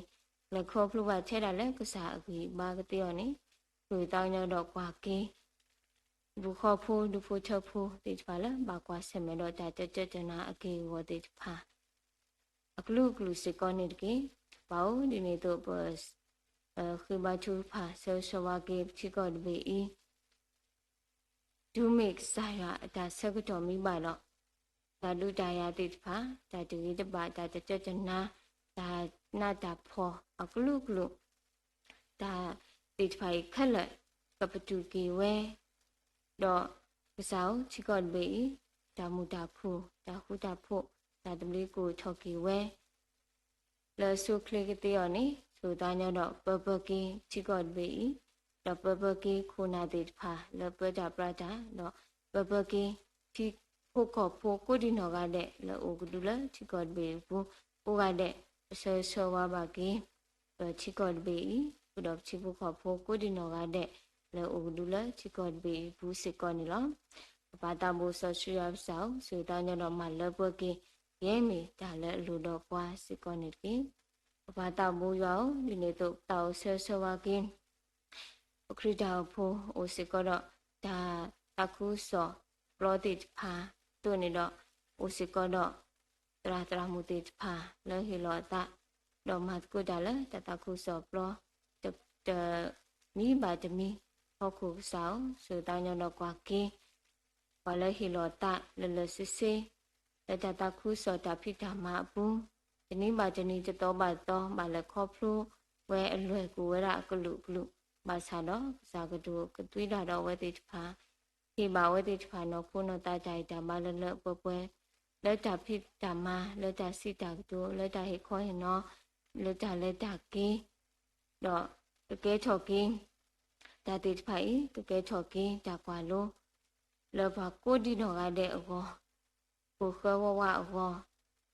ကလဲၤခီဖျိဘၣ်ထဲဒၣ်လၢကစၢ်အဂံၢ်အဘါကသ့အီၤန့ၣ်, ဆိၣ်ဂ့ၤသးညီဒီးကွၢ်က့ၤ ဟံၣ်ဖိဃီဖိ ဒူဖိထၢဖိသ့ၣ်တဖၣ်လၢ ဘၣ်ကွၢ်ဆၢၣ်မဲာ်ဒီးတၢ်တတၢတနါအက့ၢ်အဂီၤသ့ၣ်တဖၣ် အကလုာ်ကလုာ်စ့ၢ်ကီးန့ၣ်တက့ၢ်. ပၢ်ဧၢ, ဒ်န့ၣ်အသိးပ ဃ့ဘါထုကဖၣ် ဆၢဂ့ၤဆၢဝါက့ၤပထံကီၢ်တဘ့ၣ်အံၤ, တုၤမ့ၢ်ကစၢ်ယွၤအတၢ်ဆၢကတီၢ်မံဘၣ်ဒီး, တၢ်ဒုးတၢ်ယၤသ့ၣ်တဖၣ်, တၢ်တဂ့ၤတဘၣ်, တၢ်တတၢတနါ, တၢ်နးတၢ်ဖှီၣ်အကလုာ်ကလုာ်, တၢ်သ့ၣ်တဖၣ်အံၤခဲလၢာ် ကပတုာ်က့ၤဝဲ, ဒီးကစၢ်ဧၢ, ထံကီၢ်တဘ့ၣ်အံၤ တၢ်မုာ်တၢ်ခုၣ်, တၢ်ဃူတၢ်ဖိး, တၢ်သဘျ့ကအိၣ်ထီၣ်က့ၤဝဲ လၢအဆိအချ့ကသ့အီၤန့ၣ်, ဆိၣ်ဂ့ၤသးညီဒီးပၢပၢက့ၤထံကီၢ်တဘ့ၣ်အံၤ, ဒီးပၢပၢက့ၤခိၣ်နၢ်သ့ၣ်တဖၣ်လၢပၢတၢ်ပြးတၢ်, ဒီးပၢပၢက့ၤထံဖိကီၢ်ဖိကိးဒံနီၢ်ဂၤဒဲးလၢအအိၣ်ကဒုလၢထံကီၢ်တဘ့ၣ်အပူၤကိးဂၤဒဲး, ပဆၢဂ့ၤဆၢဝါဘၣ်က့ၤ ပထံကီၢ်တဘ့ၣ်အံၤ, ဃုာ်ဒီးပထံဖိကီၢ်ဖိကိးဒံနီၢ်ဂၤဒဲး လၢအအိၣ်ကဒုလၢထံကီၢ်တဘ့ၣ်အံၤအပူၤစ့ၢ်ကီးန့ၣ်လီၤ. ပပၢ်သးဘိစီဆှံယွၤပကစၢ်ဧၢ, ဆိၣ်ဂ့ၤသးညီဒီးမၤလၢပှဲၤက့ၤ ယဲမ့ၢ်တၢ်လၢအလိၣ်ဒီးပှၤစ့ၢ်ကီးန့ၣ်တက့ၢ်. ပပၢ်သးဘိယွၤဧၢ, ဒ်န့ၣ်အသိးပသးအိၣ်ဆၢဂ့ၤဆၢဝါက့ၤ ပခရံာ်တၢ်အိၣ်ဖှိၣ်အိၣ်စ့ၢ်ကီးဒီး တၢ်သးခုကစီၣ်ပျီသ့ၣ်တဖၣ်အသိးန့ၣ်ဒီး, အိၣ်စ့ၢ်ကီးဒီး သရၣ်သရၣ်မုၣ်သ့ၣ်တဖၣ်လၢဟ့ၣ်လီၤအသး, ဒီးမၤသကိးတၢ်လၢတၢ်သးခုကစီၣ်ပျီ တမံၤဘၣ်တမံၤ, ဟီၣ်ခိၣ်ကစၢ်ဧၢ, ဆိၣ်ဂ့ၤသးညီဒီးကွၢ်က့ၤ ပှၤလၢဟ့ၣ်လီၤအသးလၢာ်လၢာ်ဆ့ဆ့ လၢတၢ်သးခုကစီၣ်တၢ်ဖံးတၢ်မၤအပူၤ, တနံၤဘၣ်တနံၤ တသီဘၣ်တသီ ဘၣ်လဲၤခီဖျိဝဲအလွဲၢ်ကအိၣ်ဝဲဒၣ်အကလုာ်ကလုာ်, ဘၣ်ဆၣ်ဒီးကစၢ်ကဒိးကသွံဒၣ်ဒီးအဝဲသ့ၣ်တဖၣ်, ဟ့ၣ်ဘၣ်အဝဲသ့ၣ်တဖၣ်နီၢ်ခိနီၢ်သးတၢ်ဂံၢ်တၢ်ဘါလၢလၢပှဲၤပှဲၤ, လၢတၢ်ဖံးတၢ်မၤ, လၢတၢ်စံးတၢ်ကတိၤ, လၢတၢ်ဟ့ၣ်ခီဟ့ၣ်နီၤ, လၢတၢ်လဲၤတၢ်က့ၤ ဒီးကကဲထီၣ်က့ၤ တၢ်သ့ၣ်တဖၣ်အံၤ ကကဲထီၣ်က့ၤတၢ်ကွၢ်လိ လၢပှၤကိးဒံနီၢ်ဂၤဒဲးအဂီၢ်, ကိၣ်ဃၢဝးဝးအဂီၢ်, ဒီး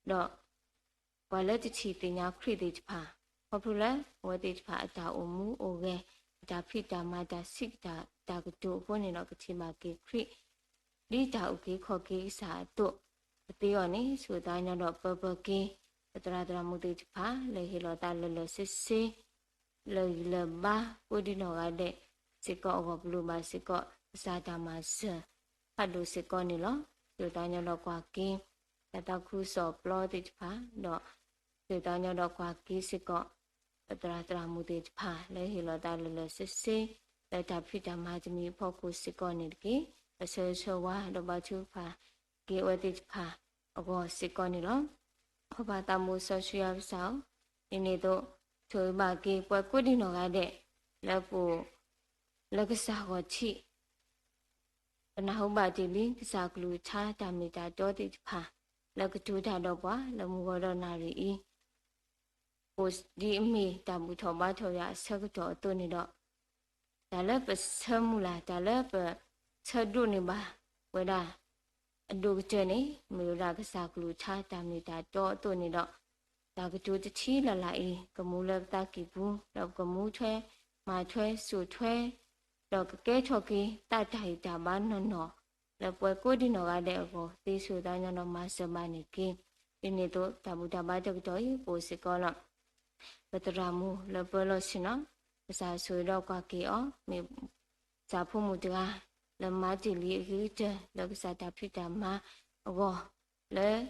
ပှၤလၢတထံၣ်သ့ၣ်ညါခရံာ်သ့ၣ်တဖၣ်, ခီဖျိလၢအဝဲသ့ၣ်တဖၣ်အတၢ်အိၣ်မူအိၣ်ဂဲၤ, အတၢ်ဖံးတၢ်မၤ, တၢ်စံးတၢ်ကတိၤအဃိန့ၣ်ဒီး ကထံၣ်ဘၣ်က့ၤခရံာ် ဒ်တၢ်အုၣ်က့ၤခီၣ်က့ၤကစၢ်အသိး, ကသ့အီၤန့ၣ် ဆိၣ်ဂ့ၤသးညီဒီးပၢပၢက့ၤ ပသရၣ်သရၣ်မုၣ်သ့ၣ်တဖၣ် လၢဟ့ၣ်လီၤသးလၢာ်လၢာ်ဆ့ဆ့ လၢာ်ဂံၢ်လၢာ်ဘါ ကိးဒံနီၢ်ဂၤဒဲးစ့ၢ်ကီးအဂီၢ်, ပလိၣ်ဘၣ်စ့ၢ်ကီး ကစၢ်တၢ်မၤစၢၤဖးဒိၣ်စ့ၢ်ကီးန့ၣ်လီၤ. ဆိၣ်ဂ့ၤသးညီဒီးကွၢ်က့ၤ တၢ်သးခုကစီၣ်ပျီသ့ၣ်တဖၣ်, ဒီးဆိၣ်ဂ့ၤသးညီဒီးကွၢ်က့ၤစ့ၢ်ကီး ပသရၣ်သရၣ်မုၣ်သ့ၣ်တဖၣ် လၢဟ့ၣ်လီၤသးလၢာ်လၢာ်ဆ့ဆ့ လၢတၢ်ဖံးတၢ်မၤတမံၤအဖီခိၣ်စ့ၢ်ကီးန့ၣ်တက့ၢ်. ပဆၢဂ့ၤဆၢဝါဒီးဘါထုကဖၣ်က့ၤအဝဲသ့ၣ်တဖၣ်အဂီၢ်စ့ၢ်ကီးန့ၣ်လီၤ. ပပၢ်သးဘိစီဆှံယွၤပကစၢ်ဧၢ, ဒ်န့ၣ်အသိး ဆိၣ်ဂ့ၤဘၣ်က့ၤပှၤကိးဒံနီၢ်ဂၤဒဲး လၢပအိၣ်လၢကစၢ်ဂီၢ်ထံး, ပနၢ်ဟူဘၣ်တ့ၢ်လံ ကစၢ်ကလုၢ်ကထါတၢ်မ့ၢ်တၢ်တီသ့ၣ်တဖၣ် လၢကတိၤတၢ်ဒီးပှၤ လၢမုၢ်ဂီၤဒီးနၣ်ရံၣ်အံၤ အိၣ်ဒ်အမ့ၢ်တၢ်ဘူၣ်ထီၣ်ဘါထီၣ်ယွၤအဆၢကတီၢ်အသိးန့ၣ်ဒီး, တၢ်လၢပဆၢမုၢ်လၢ်, တၢ်လၢပဆၢဒိးန့ၢ်ဘၣ်ဝဲဒၣ် အဒိၣ်ကတၢၢ်န့ၣ် မ့ၢ်ဝဲဒၣ်ကစၢ်ကလုၢ်ကထါတၢ်မ့ၢ်တၢ်တီအသိးန့ၣ်ဒီး, တၢ်ကတိၤတထံလၢ်လၢ်အံၤ ကမူလၢပသးကံၢ်ပူၤ ဒီးပကမူထွဲ မၤထွဲ စိာ်ထွဲ ဒီးကကဲထီၣ်က့ၤ သးတၢ်ဂံၢ်တၢ်ဘါနီၢ်နီၢ် လၢပှၤကိးဒံနီၢ်ဂၤဒဲးအဂီၢ် သ့ဆိၣ်ဂ့ၤသးညီဒီးမၤစၢၤဘၣ်န့ၣ်တက့ၢ်. ဒ်န့ၣ်အသိး တၢ်ဘူၣ်တၢ်ဘါတကတီၢ်အံၤ ပအိၣ်စ့ၢ်ကီးလၢ ပသရၣ်မုၣ်လၢပၢလီၢ်ဆ့ၣ်နီၤ, ကစၢ်ဆိၣ်ဂ့ၤဒီးကွၢ်က့ၤအီၤ မ့ၢ် ကစၢ်ဖိမုၣ်တဂၤ လၢမၤတ့ၢ်လံအဂ့ၤကတၢၢ် လၢကစၢ်တၢ်ဖံးတၢ်မၤအဂီၢ်, လၢ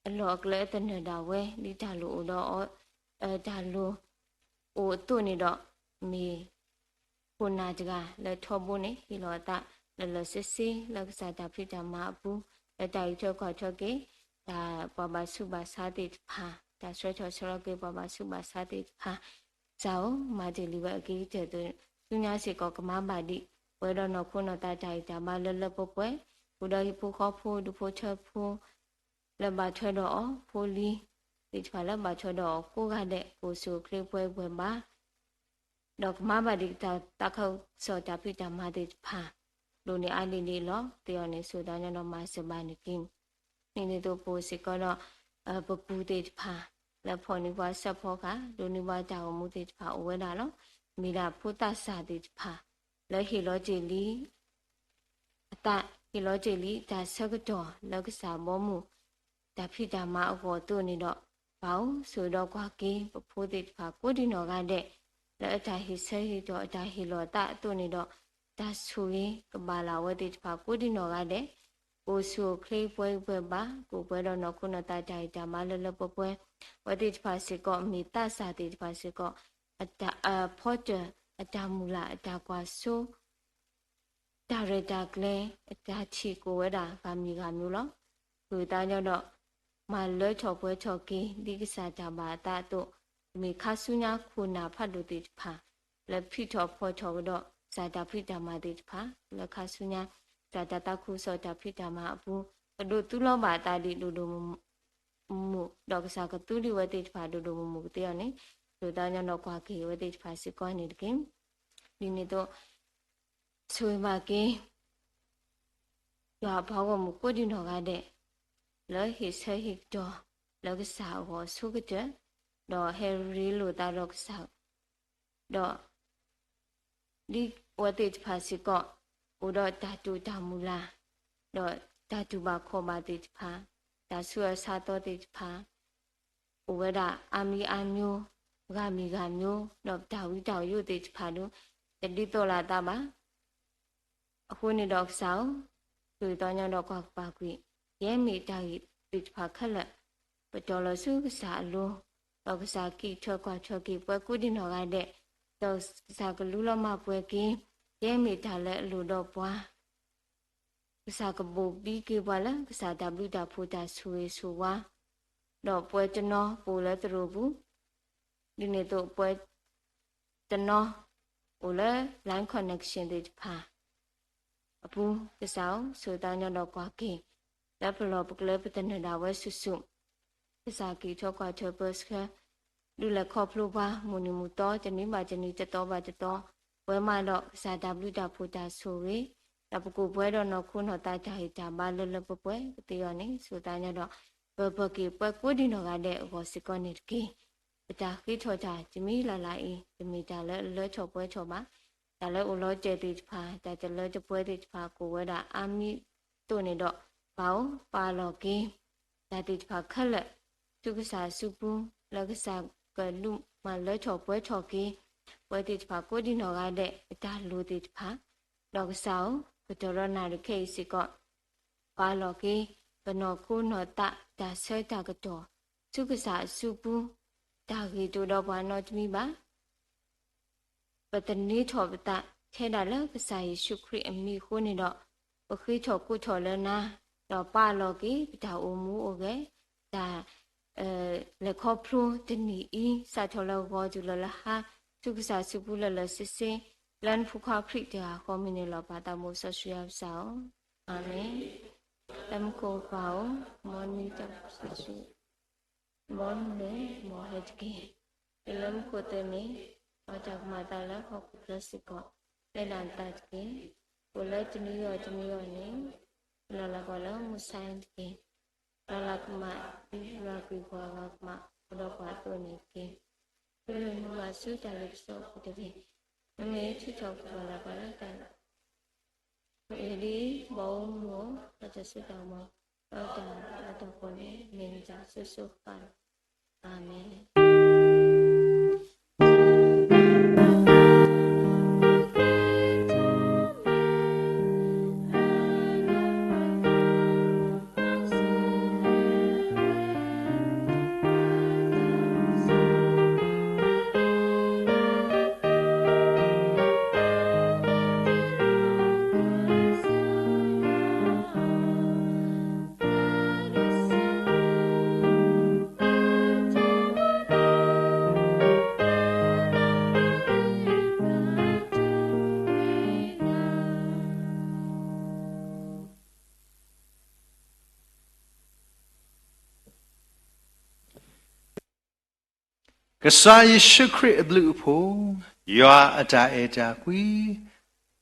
အလီၢ်အကျဲအသနၢၣ်ဒၣ်ဝဲ ဒ်တၢ်လိၣ်အိၣ်ဒီးအီၤ, တၢ်လိၣ် အိၣ်အသိးန့ၣ်ဒီး မ့ၢ်ခိၣ်နၢ်တဂၤလၢထီဘိန့ၣ် ဟ့ၣ်လီၤအသးလၢလၢာ်ဆ့ဆ့ လၢကစၢ်တၢ်ဖံးတၢ်မၤအပူၤ, လၢတၢ်အံးထွဲကွၢ်ထွဲက့ၤ တၢ်ပှၤဘၣ်ဆူးဘၣ်ဆါသ့ၣ်တဖၣ်, တၢ်ဆှၢထီၣ်ဆှၢလီၤက့ၤပှၤဘၣ်ဆူးဘၣ်ဆါသ့ၣ်တဖၣ်, ကစၢ်ဧၢ, မၤတ့ၢ်လံဝဲအက့ၤကတၢၢ်အသိး, ဆူညါစ့ၢ်ကီးကမၤဘၣ်ဒံး ပှဲၤဒီးနီၢ်ခိနီၢ်သးတၢ်ဂံၢ်တၢ်ဘါလၢလၢပှဲၤပှဲၤ, ဃုာ်ဒီးဟံၣ်ဖိဃီဖိ ဒူဖိထၢဖိ လၢဘၣ်ထွဲဒီးအီၤ, ဖိလံၤသ့ၣ်တဖၣ်လၢဘၣ်ထွဲဒီးအီၤကိးဂၤဒဲး ကအိၣ်ဆူၣ်အိၣ်ချ့ပှဲၤပှဲၤဘၣ် ဒီးကမၤဘၣ်ဒံးတၢ်သးခုကစီၣ်တၢ်ဖံးတၢ်မၤသ့ၣ်တဖၣ် ဒိၣ်န့ၢ်အါဒံးဒံးလီၤ. သ့ၣ်အီၤန့ၣ် ဆိၣ်သးညီဒီးမၤစၢၤဘၣ်န့ၣ်တက့ၢ်. ဒ်န့ၣ်အသိးပအိၣ်စ့ၢ်ကီးဒီး ပပူၤသ့ၣ်တဖၣ် လၢဖီၣ်န့ၢ်ပှၤဆၢဖီကဟၣ် ဒိးန့ၢ်ပှၤတၢ်အိၣ်မူသ့ၣ်တဖၣ်အိၣ်ဝဲဒၣ်လီၤ. မ့ၢ်ဒၣ်ဖိသၣ်စၢ်သ့ၣ်တဖၣ် လၢဟ့ၣ်လီၤတ့ၢ်လံ အသး ဟ့ၣ်လီၤတ့ၢ်လံတၢ်ဆၢကတီၢ်လၢကစၢ်ဘီမုၢ် တၢ်ဖံးတၢ်မၤအဂီၢ်အသိးန့ၣ်ဒီး ပၢ်ဧၢ, ဆိၣ်ဂ့ၤဒီးကွၢ်က့ၤ ပဖိသ့ၣ်တဖၣ်ကိးဒံနီၢ်ဂၤဒဲး လၢအတၢ်ဟ့ၣ်ဆၢဟ့ၣ်ကတီၢ် အတၢ်ဟ့ၣ်လီၤအသးအသိးန့ၣ်ဒီး တၢ်ဆိၣ်ဂ့ၤကဘၣ်လၢအဝဲသ့ၣ်တဖၣ်ကိးဒံနီၢ်ဂၤဒဲး ကအိၣ်ဆူၣ်အိၣ်ချ့ပှဲၤပှဲၤဘၣ်, ကအိၣ်ပှဲၤဒီးနီၢ်ခိနီၢ်သးတၢ်ဂံၢ်တၢ်ဘါလၢလၢပှဲၤပှဲၤ, အဝဲသ့ၣ်တဖၣ်စ့ၢ်ကီး မ့ၢ်သးစၢ်သ့ၣ်တဖၣ်စ့ၢ်ကီး အတၢ်အဖီတၢၢ် အတၢ်မုၢ်လၢ် အတၢ်ကွၢ်စိ တၢ်ရဲၣ်တၢ်ကျဲၤ အတၢ်ထံၣ်ကအိၣ်ဝဲဒၣ်ဂၤမံၤဂၤမံၤလီၤ. ဆိၣ်ဂ့ၤသးညီဒီး မၤလၢထီၣ်ပှဲၤထီၣ်က့ၤ ဒ်ကစၢ်တၢ်ဘၣ်အသးအသိး, မ့ၢ်ခါဆူညါခိၣ်နၢ်ဖးဒိၣ်သ့ၣ်တဖၣ် လၢဖံးထီၣ်ဖီထီၣ်ကဒီး ကစၢ်တၢ်ဖံးတၢ်မၤသ့ၣ်တဖၣ် လၢခါဆူညါ ကစၢ်တၢ်သးခုကစီၣ်တၢ်ဖံးတၢ်မၤအပူၤ ကဒိးသူလီၤဘၣ်အသးဒံးဒိၣ်ဒိၣ်မုၢ်မုၢ်, ဒီးကစၢ်ကသူဒံးဝဲသ့ၣ်တဖၣ်ဒိၣ်ဒိၣ်မုၢ်မုၢ်ကသ့အီၤန့ၣ်, ဆိၣ်ဂ့ၤသးညီဒီးကွၢ်က့ၤဝဲသ့ၣ်တဖၣ်စ့ၢ်ကီးန့ၣ်တက့ၢ်. ဒ်န့ၣ်အသိး ဆိၣ်ဂ့ၤဘၣ်က့ၤ ယွၤအပှၤဂီၢ်မုၢ်ကိးဒံနီၢ်ဂၤဒဲး လၢဟ့ၣ်ဆၢဟ့ၣ်ကတီၢ်လၢကစၢ်အဂီၢ်အဆိကတၢၢ်, ဒီးဟဲရ့လိာ်သးဒီးကစၢ်, ဒီး ဒ်အဝဲသ့ၣ်တဖၣ်စ့ၢ်ကီး အိၣ်ဒီးတၢ်တိာ်တၢ်မုၢ်လၢ်, ဒီးတၢ်တူၢ်ဘၣ်ခီၣ်ဘၣ်သ့ၣ်တဖၣ်, တၢ်ဆူးအဆါသီသ့ၣ်တဖၣ် အိၣ်ဝဲဒၣ်အါမံၤအါမံၤ, ဂၤမံၤဂၤမံၤ, ဒီးပတၢ်ဝံတၢ်ယိာ်သ့ၣ်တဖၣ်ဒီး တဒ်သိးလိာ်သးဘၣ်. အဃိန့ၣ်ဒီးကစၢ်ဧၢ, ဆိၣ်ဂ့ၤသးညီဒီးကွၢ်ကပၤကွံာ် ယဲမ့ၢ်တၢ်ဂ့ၢ်သ့ၣ်တဖၣ်ခဲလၢာ် ပတီၢ်လီၤဆူကစၢ်အလိၤ, ဒီးကစၢ်ကံၢ်ထွဲကွၢ်ထွဲက့ၤပှၤကိးဒံနီၢ်ဂၤဒဲး, ဒီးကစၢ်ကလူလီၤမၢ်ပှဲၤက့ၤ ယဲမ့ၢ်တၢ်လၢအလိၣ်ဒီးပှၤ ကစၢ်ကဘိၣ်ဘံက့ၤပှၤလၢကစၢ်တၢ်ဘျုးတၢ်ဖှိၣ်တၢ်ဆိၣ်ဂ့ၤဆိၣ်ဝါ, ဒီးပှၤတနီၤပအိၣ်လၢသရိာ်ပူၤ, ဒ်န့ၣ်အသိးပှၤတနီၤ အိၣ်လၢ line connection သ့ၣ်တဖၣ်အပူၤ, ကစၢ်ဧၢ, ဆိၣ်ဂ့ၤသးညီဒီးကွၢ်က့ၤ လၢပလီၢ်ပကျဲပတနၢၤဒၣ်ဝဲစုာ်စုာ်, ကစၢ်ကံၢ်ထွဲကွၢ်ထွဲပၢဆှၢ ဒုးလဲၤခီဖျိပှၤ မုၢ်နံၤမုၢ်သီ တနံၤဘၣ်တနံၤ တသီဘၣ်တသီ, ပှဲၤမးဒီးကစၢ်တၢ်ဘျုးတၢ်ဖှိၣ်တၢ်ဆိၣ်ဂ့ၤ, ဒီးပကအိၣ်ပှဲၤဒီးနီၢ်ခိနီၢ်သးတၢ်ဂံၢ်တၢ်ဘါလၢလၢပှဲၤပှဲၤကသ့အီၤန့ၣ်, ဆိၣ်ဂ့ၤသးညီဒီး ပၢၤပၢၤက့ၤပှၤကိးဒံနီၢ်ဂၤဒဲးအဂီၢ်စ့ၢ်ကီးန့ၣ်တက့ၢ်. ပတၢ်ဃ့ထီၣ်တၢ်တမံၤလၢ်လၢ်အံၤ တမ့ၢ်တၢ်လၢအလၢထီၣ်ပှဲၤထီၣ်ဘၣ်. တၢ်လၢအိၣ်လီၤတဲာ်သ့ၣ်တဖၣ် တၢ်တလၢတပှဲၤသ့ၣ်တဖၣ် ကအိၣ်ဝဲဒၣ်အါမံၤအသိးန့ၣ်ဒီး ပၢ်ဧၢ, ပာ်လီၤက့ၤ တၢ်သ့ၣ်တဖၣ်ခဲလၢာ် ဆူကစၢ်အစုပူၤ လၢကစၢ်ကလူးမၤလၢထီၣ်ပှဲၤထီၣ်က့ၤ ပှၤသ့ၣ်တဖၣ်ကိးဒံနီၢ်ဂၤဒဲး အတၢ်လိၣ်သ့ၣ်တဖၣ်, ဒီးကစၢ်ဧၢ, ကတီၢ်ဒီးနၣ်ရံၣ်ခဲအံၤစ့ၢ်ကီး ပာ်လီၤက့ၤ ပနီၢ်ခိနီၢ်သး တၢ်ဆၢတၢ်ကတီၢ် ဆူကစၢ်အစုပူၤ, တၢ်ဂ့ၤတအိၣ်ဒီးပှၤနီတမံၤဘၣ်. ပသန့ၤထီၣ်ပသး ထဲဒၣ်လၢကစၢ်ယ့ၣ်ၡူးခရံာ်အမံၤအဃိန့ၣ်ဒီး, ပဃ့ထီၣ်ကိးထီၣ်လၢနၤ, ဒီးပာ်လီၤက့ၤ ပတၢ်အိၣ်မူအိၣ်ဂဲၤ, တၢ် လဲၤခီဖျိတနံၤအံၤ စးထီၣ်လၢဂီၤတုၤလီၤလၢဟါ, ဆူကစၢ်စုပူၤလၢလၢာ်ဆ့ဆ့, လၢနဖိခွါခရံာ်တဂၤဃီမံၤန့ၣ်လီၤ. ပၢ်သးဘိစီဆှံယွၤပစၢ်ဧၢ, အၤမ့ၣ်. လၢမူခိၣ်ပၢ်ဧၢ, မ်နမံၤတၢ်စီဆှံ မ်နမံၤန့ၣ် မ်ဟဲတက့ၢ်. တုၤလၢမူခိၣ်သ့န့ၣ်, မ်တၢ်ကမၤအသးလၢဟီၣ်ခိၣ်ချၢစ့ၢ်ကီး ပျဲဒၣ်နသးတက့ၢ်. အိၣ်လၢတနံၤအံၤတနံၤအံၤန့ၣ်, ပလီၢ်လၤကပီၤလၢမုၢ်ဆါန့ၣ်တက့ၢ်. လီၤလၤကမၣ် ဒ်ယွၤကလုၢ်ကထါအဂၤကမၣ် အိၣ်ဒီးပှၤအသိးန့ၣ်တက့ၢ်. ပမ့ၢ်မုာ်ဘၣ်ဆူတၢ်လ့ပစီအပူၤတဂ့ၤ. မ့မ့ၢ်ထုးထီၣ်ပလီၢ်လၤကပီၤလၢတၢ် မ့ၢ်ဒ်ဘီမုၢ် တၢ်စိတၢ်ကမီၤ ဒီးတၢ်အသးကီၢ်န့ၣ် မ့ၢ်နတၢ်ဆိၣ်ဂ့ၤဆိၣ်ဝါ, အၤမ့ၣ်. ကစၢ်ယ့ၣ်ၡူးခရံာ်အဘျုးအဖှိၣ်, ယွၤအတၢ်အဲၣ်တၢ်ကွံ,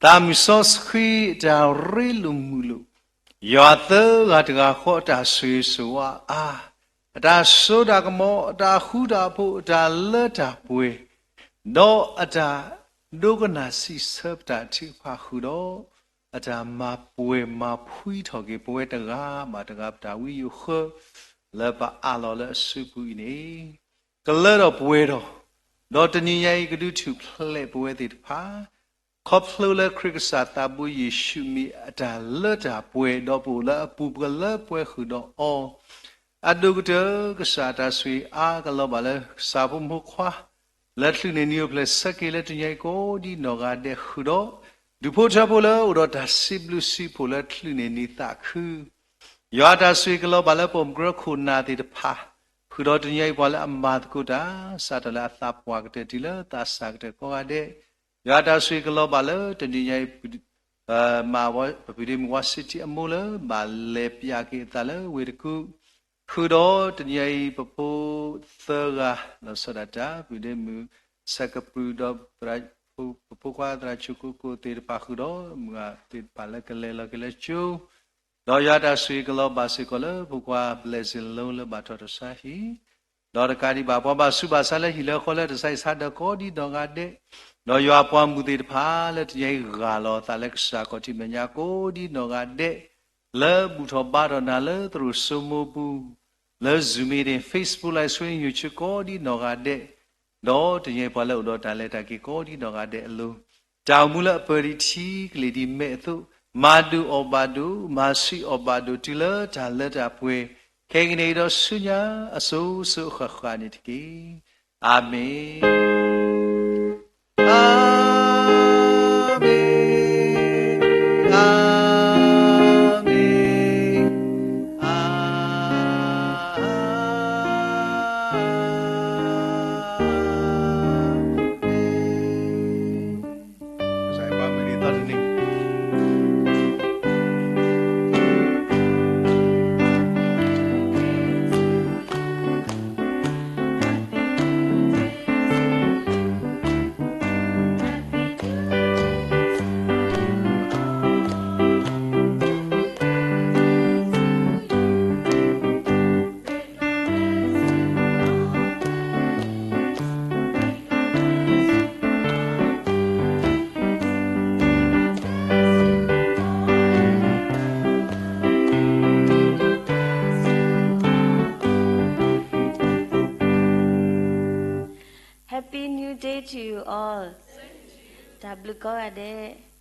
သးမုၢ်စီဆှံအတၢ်ရ့လိာ်မုာ်လိာ်, ယွၤသၢဂၤတဂၤဃီအတၢ်ဆိၣ်ဂ့ၤဆိၣ်ဝါအါ, အတၢ်စိတၢ်ကမီၤ, အတၢ်ဃူတၢ်ဖိး, အတၢ်လၢတၢ်ပှဲၤ, ဒီးအတၢ်ဒိကနၣ်စံးဆၢပတၢ်ထုကဖၣ်ဃုာ်ဒီး အတၢ်မၤပှဲၤမၤဖှံထီၣ်က့ၤ ပဝဲတဂၤဘၣ်တဂၤပတၢ်ဝံယိၤဃၢ လၢပအးလီၤလၢအစုပူၤအံၤန့ၣ်, ကလၢထီၣ်ပှဲၤထီၣ်, ဒီးတနံၤညါအံၤကဒုးထူၣ်ဖျဲးပဝဲသ့ၣ်တဖၣ်, ခီဖျိလၢခရံာ်ကစၢ်သးဘိယ့ၣ်ၡူးမ့ၢ်အတၢ်လၢတၢ်ပှဲၤ ဒီးပအိၣ်လၢအပူၤပှၤလၢပှဲၤဃုာ်ဒီးအီၤ, အဒိၣ်ကတၢၢ်ကစၢ်အတၢ်ဆိၣ်ဂ့ၤအါကလီၤဘၣ်လၢကစၢ်ဖိမုၣ်ဖိခွါ လၢချုးန့ၢ်နံၤအိၣ်ဖျဲၣ်ဆၢက့ၤလၢတနံၤအံၤကိးဒ်နီၢ်ဂၤဒဲးဃုာ်ဒီး, ဒူၣ်ဖိထၢဖိလၢအိၣ်ဒီးတၢ်စံးဘျုးစံးဖှိၣ်လၢချုးန့ၢ်နံၤသးခု, ယွၤအတၢ်ဆိၣ်ဂ့ၤကလီၤဘၣ်လၢပိာ်မုၣ်ကရၢခိၣ်နၢ်သ့ၣ်တဖၣ်, ဃုာ်ဒီးတနံၤအံၤပှၤလၢအမၤသကိးတၢ်, စးထီၣ်လၢအသးပှၢ်ကတၢၢ်တုၤလၢသးစၢ်ကတၢၢ်ကိးဂၤဒဲး, ယွၤအတၢ်ဆိၣ်ဂ့ၤကလီၤဘၣ်လၢတနံၤညါအံၤ မၤဝဲပပုၢ်ဒ့မုၣ်ဝါစံးထံအမိၢ်လၢ ဘၣ်လဲၤပျးက့ၤအသးလၢဝ့ၢ်တကူၣ်, ဃုာ်ဒီးတနံၤညါအံၤ ပဖိသၢဂၤ လီၤဆီဒၣ်တၢ် ပုၢ်ဒ့မုၣ်ဆၢကပြုၢ်ဒီး ပဖိခွါသရၣ်ဆူၣ်ကိကိၢ်သ့ၣ်တဖၣ်ဃုာ်ဒီး မုၢ်ဂၤသ့ၣ်တဖၣ်လၢကလဲၤလီၤက့ၤလၢကၠိ ဒီးယွၤအတၢ်ဆိၣ်ဂ့ၤကလီၤဘၣ်စ့ၢ်ကီးလၢဖိခွါ blessing လၢ လၢဘၣ်ထီၣ်တၢ်ဆါဟံၣ်, ဒီးတကးဒံးဘၣ် ပှၤဘၣ်ဆူးဘၣ်ဆါလၢဟံၣ်လၢဃီလၢတၢ်ဆါဟံၣ်ဆါဒၢးကိးဒ်နီၢ်ဂၤဒဲး, ဒီးယွၤအပှၤမုၢ်သ့ၣ်တဖၣ်လၢတနံၤအံၤဂၢ်လီၤအသးလၢကစၢ်ခီၣ်ထံးမဲာ်ညါကိးဒ်နီၢ်ဂၤဒဲး, လၢဘူၣ်ထီၣ်ဘါထီၣ်နၤလၢသရိာ်စိမိပူၤ, လၢ Zoom meeting, Facebook Live Stream, YouTube ကိးဒ်နီၢ်ဂၤဒဲး, ဒီးတနံၤအံၤပှၤလၢအိၣ်ဒီးတၢ်လဲၤတၢ်က့ၤကိးဒ်နီၢ်ဂၤဒဲးအလိၤ, တၢ်အိၣ်မူလၢအပၢၢ်ဒံးထံကလ့ၢ်ဒံးမဲာ်အသိး, မၤဒိၣ်အီၣ်ဘၣ်ဒိၣ်, မၤဆံးအီၣ်ဘၣ်ဒိၣ် တုၤလၢတၢ်လၢတၢ်ပှဲၤ, ခဲကနံၣ်အံၤဒီးဆူညါအစိၤစိၤအဃၣ်ဃၣ်န့ၣ်တက့ၢ်. အၤမ့ၣ်, အၤမ့ၣ်, အၤမ့ၣ်, အၤမ့ၣ်. ကစၢ်ယွၤဘၣ်မုၢ်နံၤသီတနံၤ Happy New Day to you all. တၢ်ဘျုးကိးဂၤဒဲး.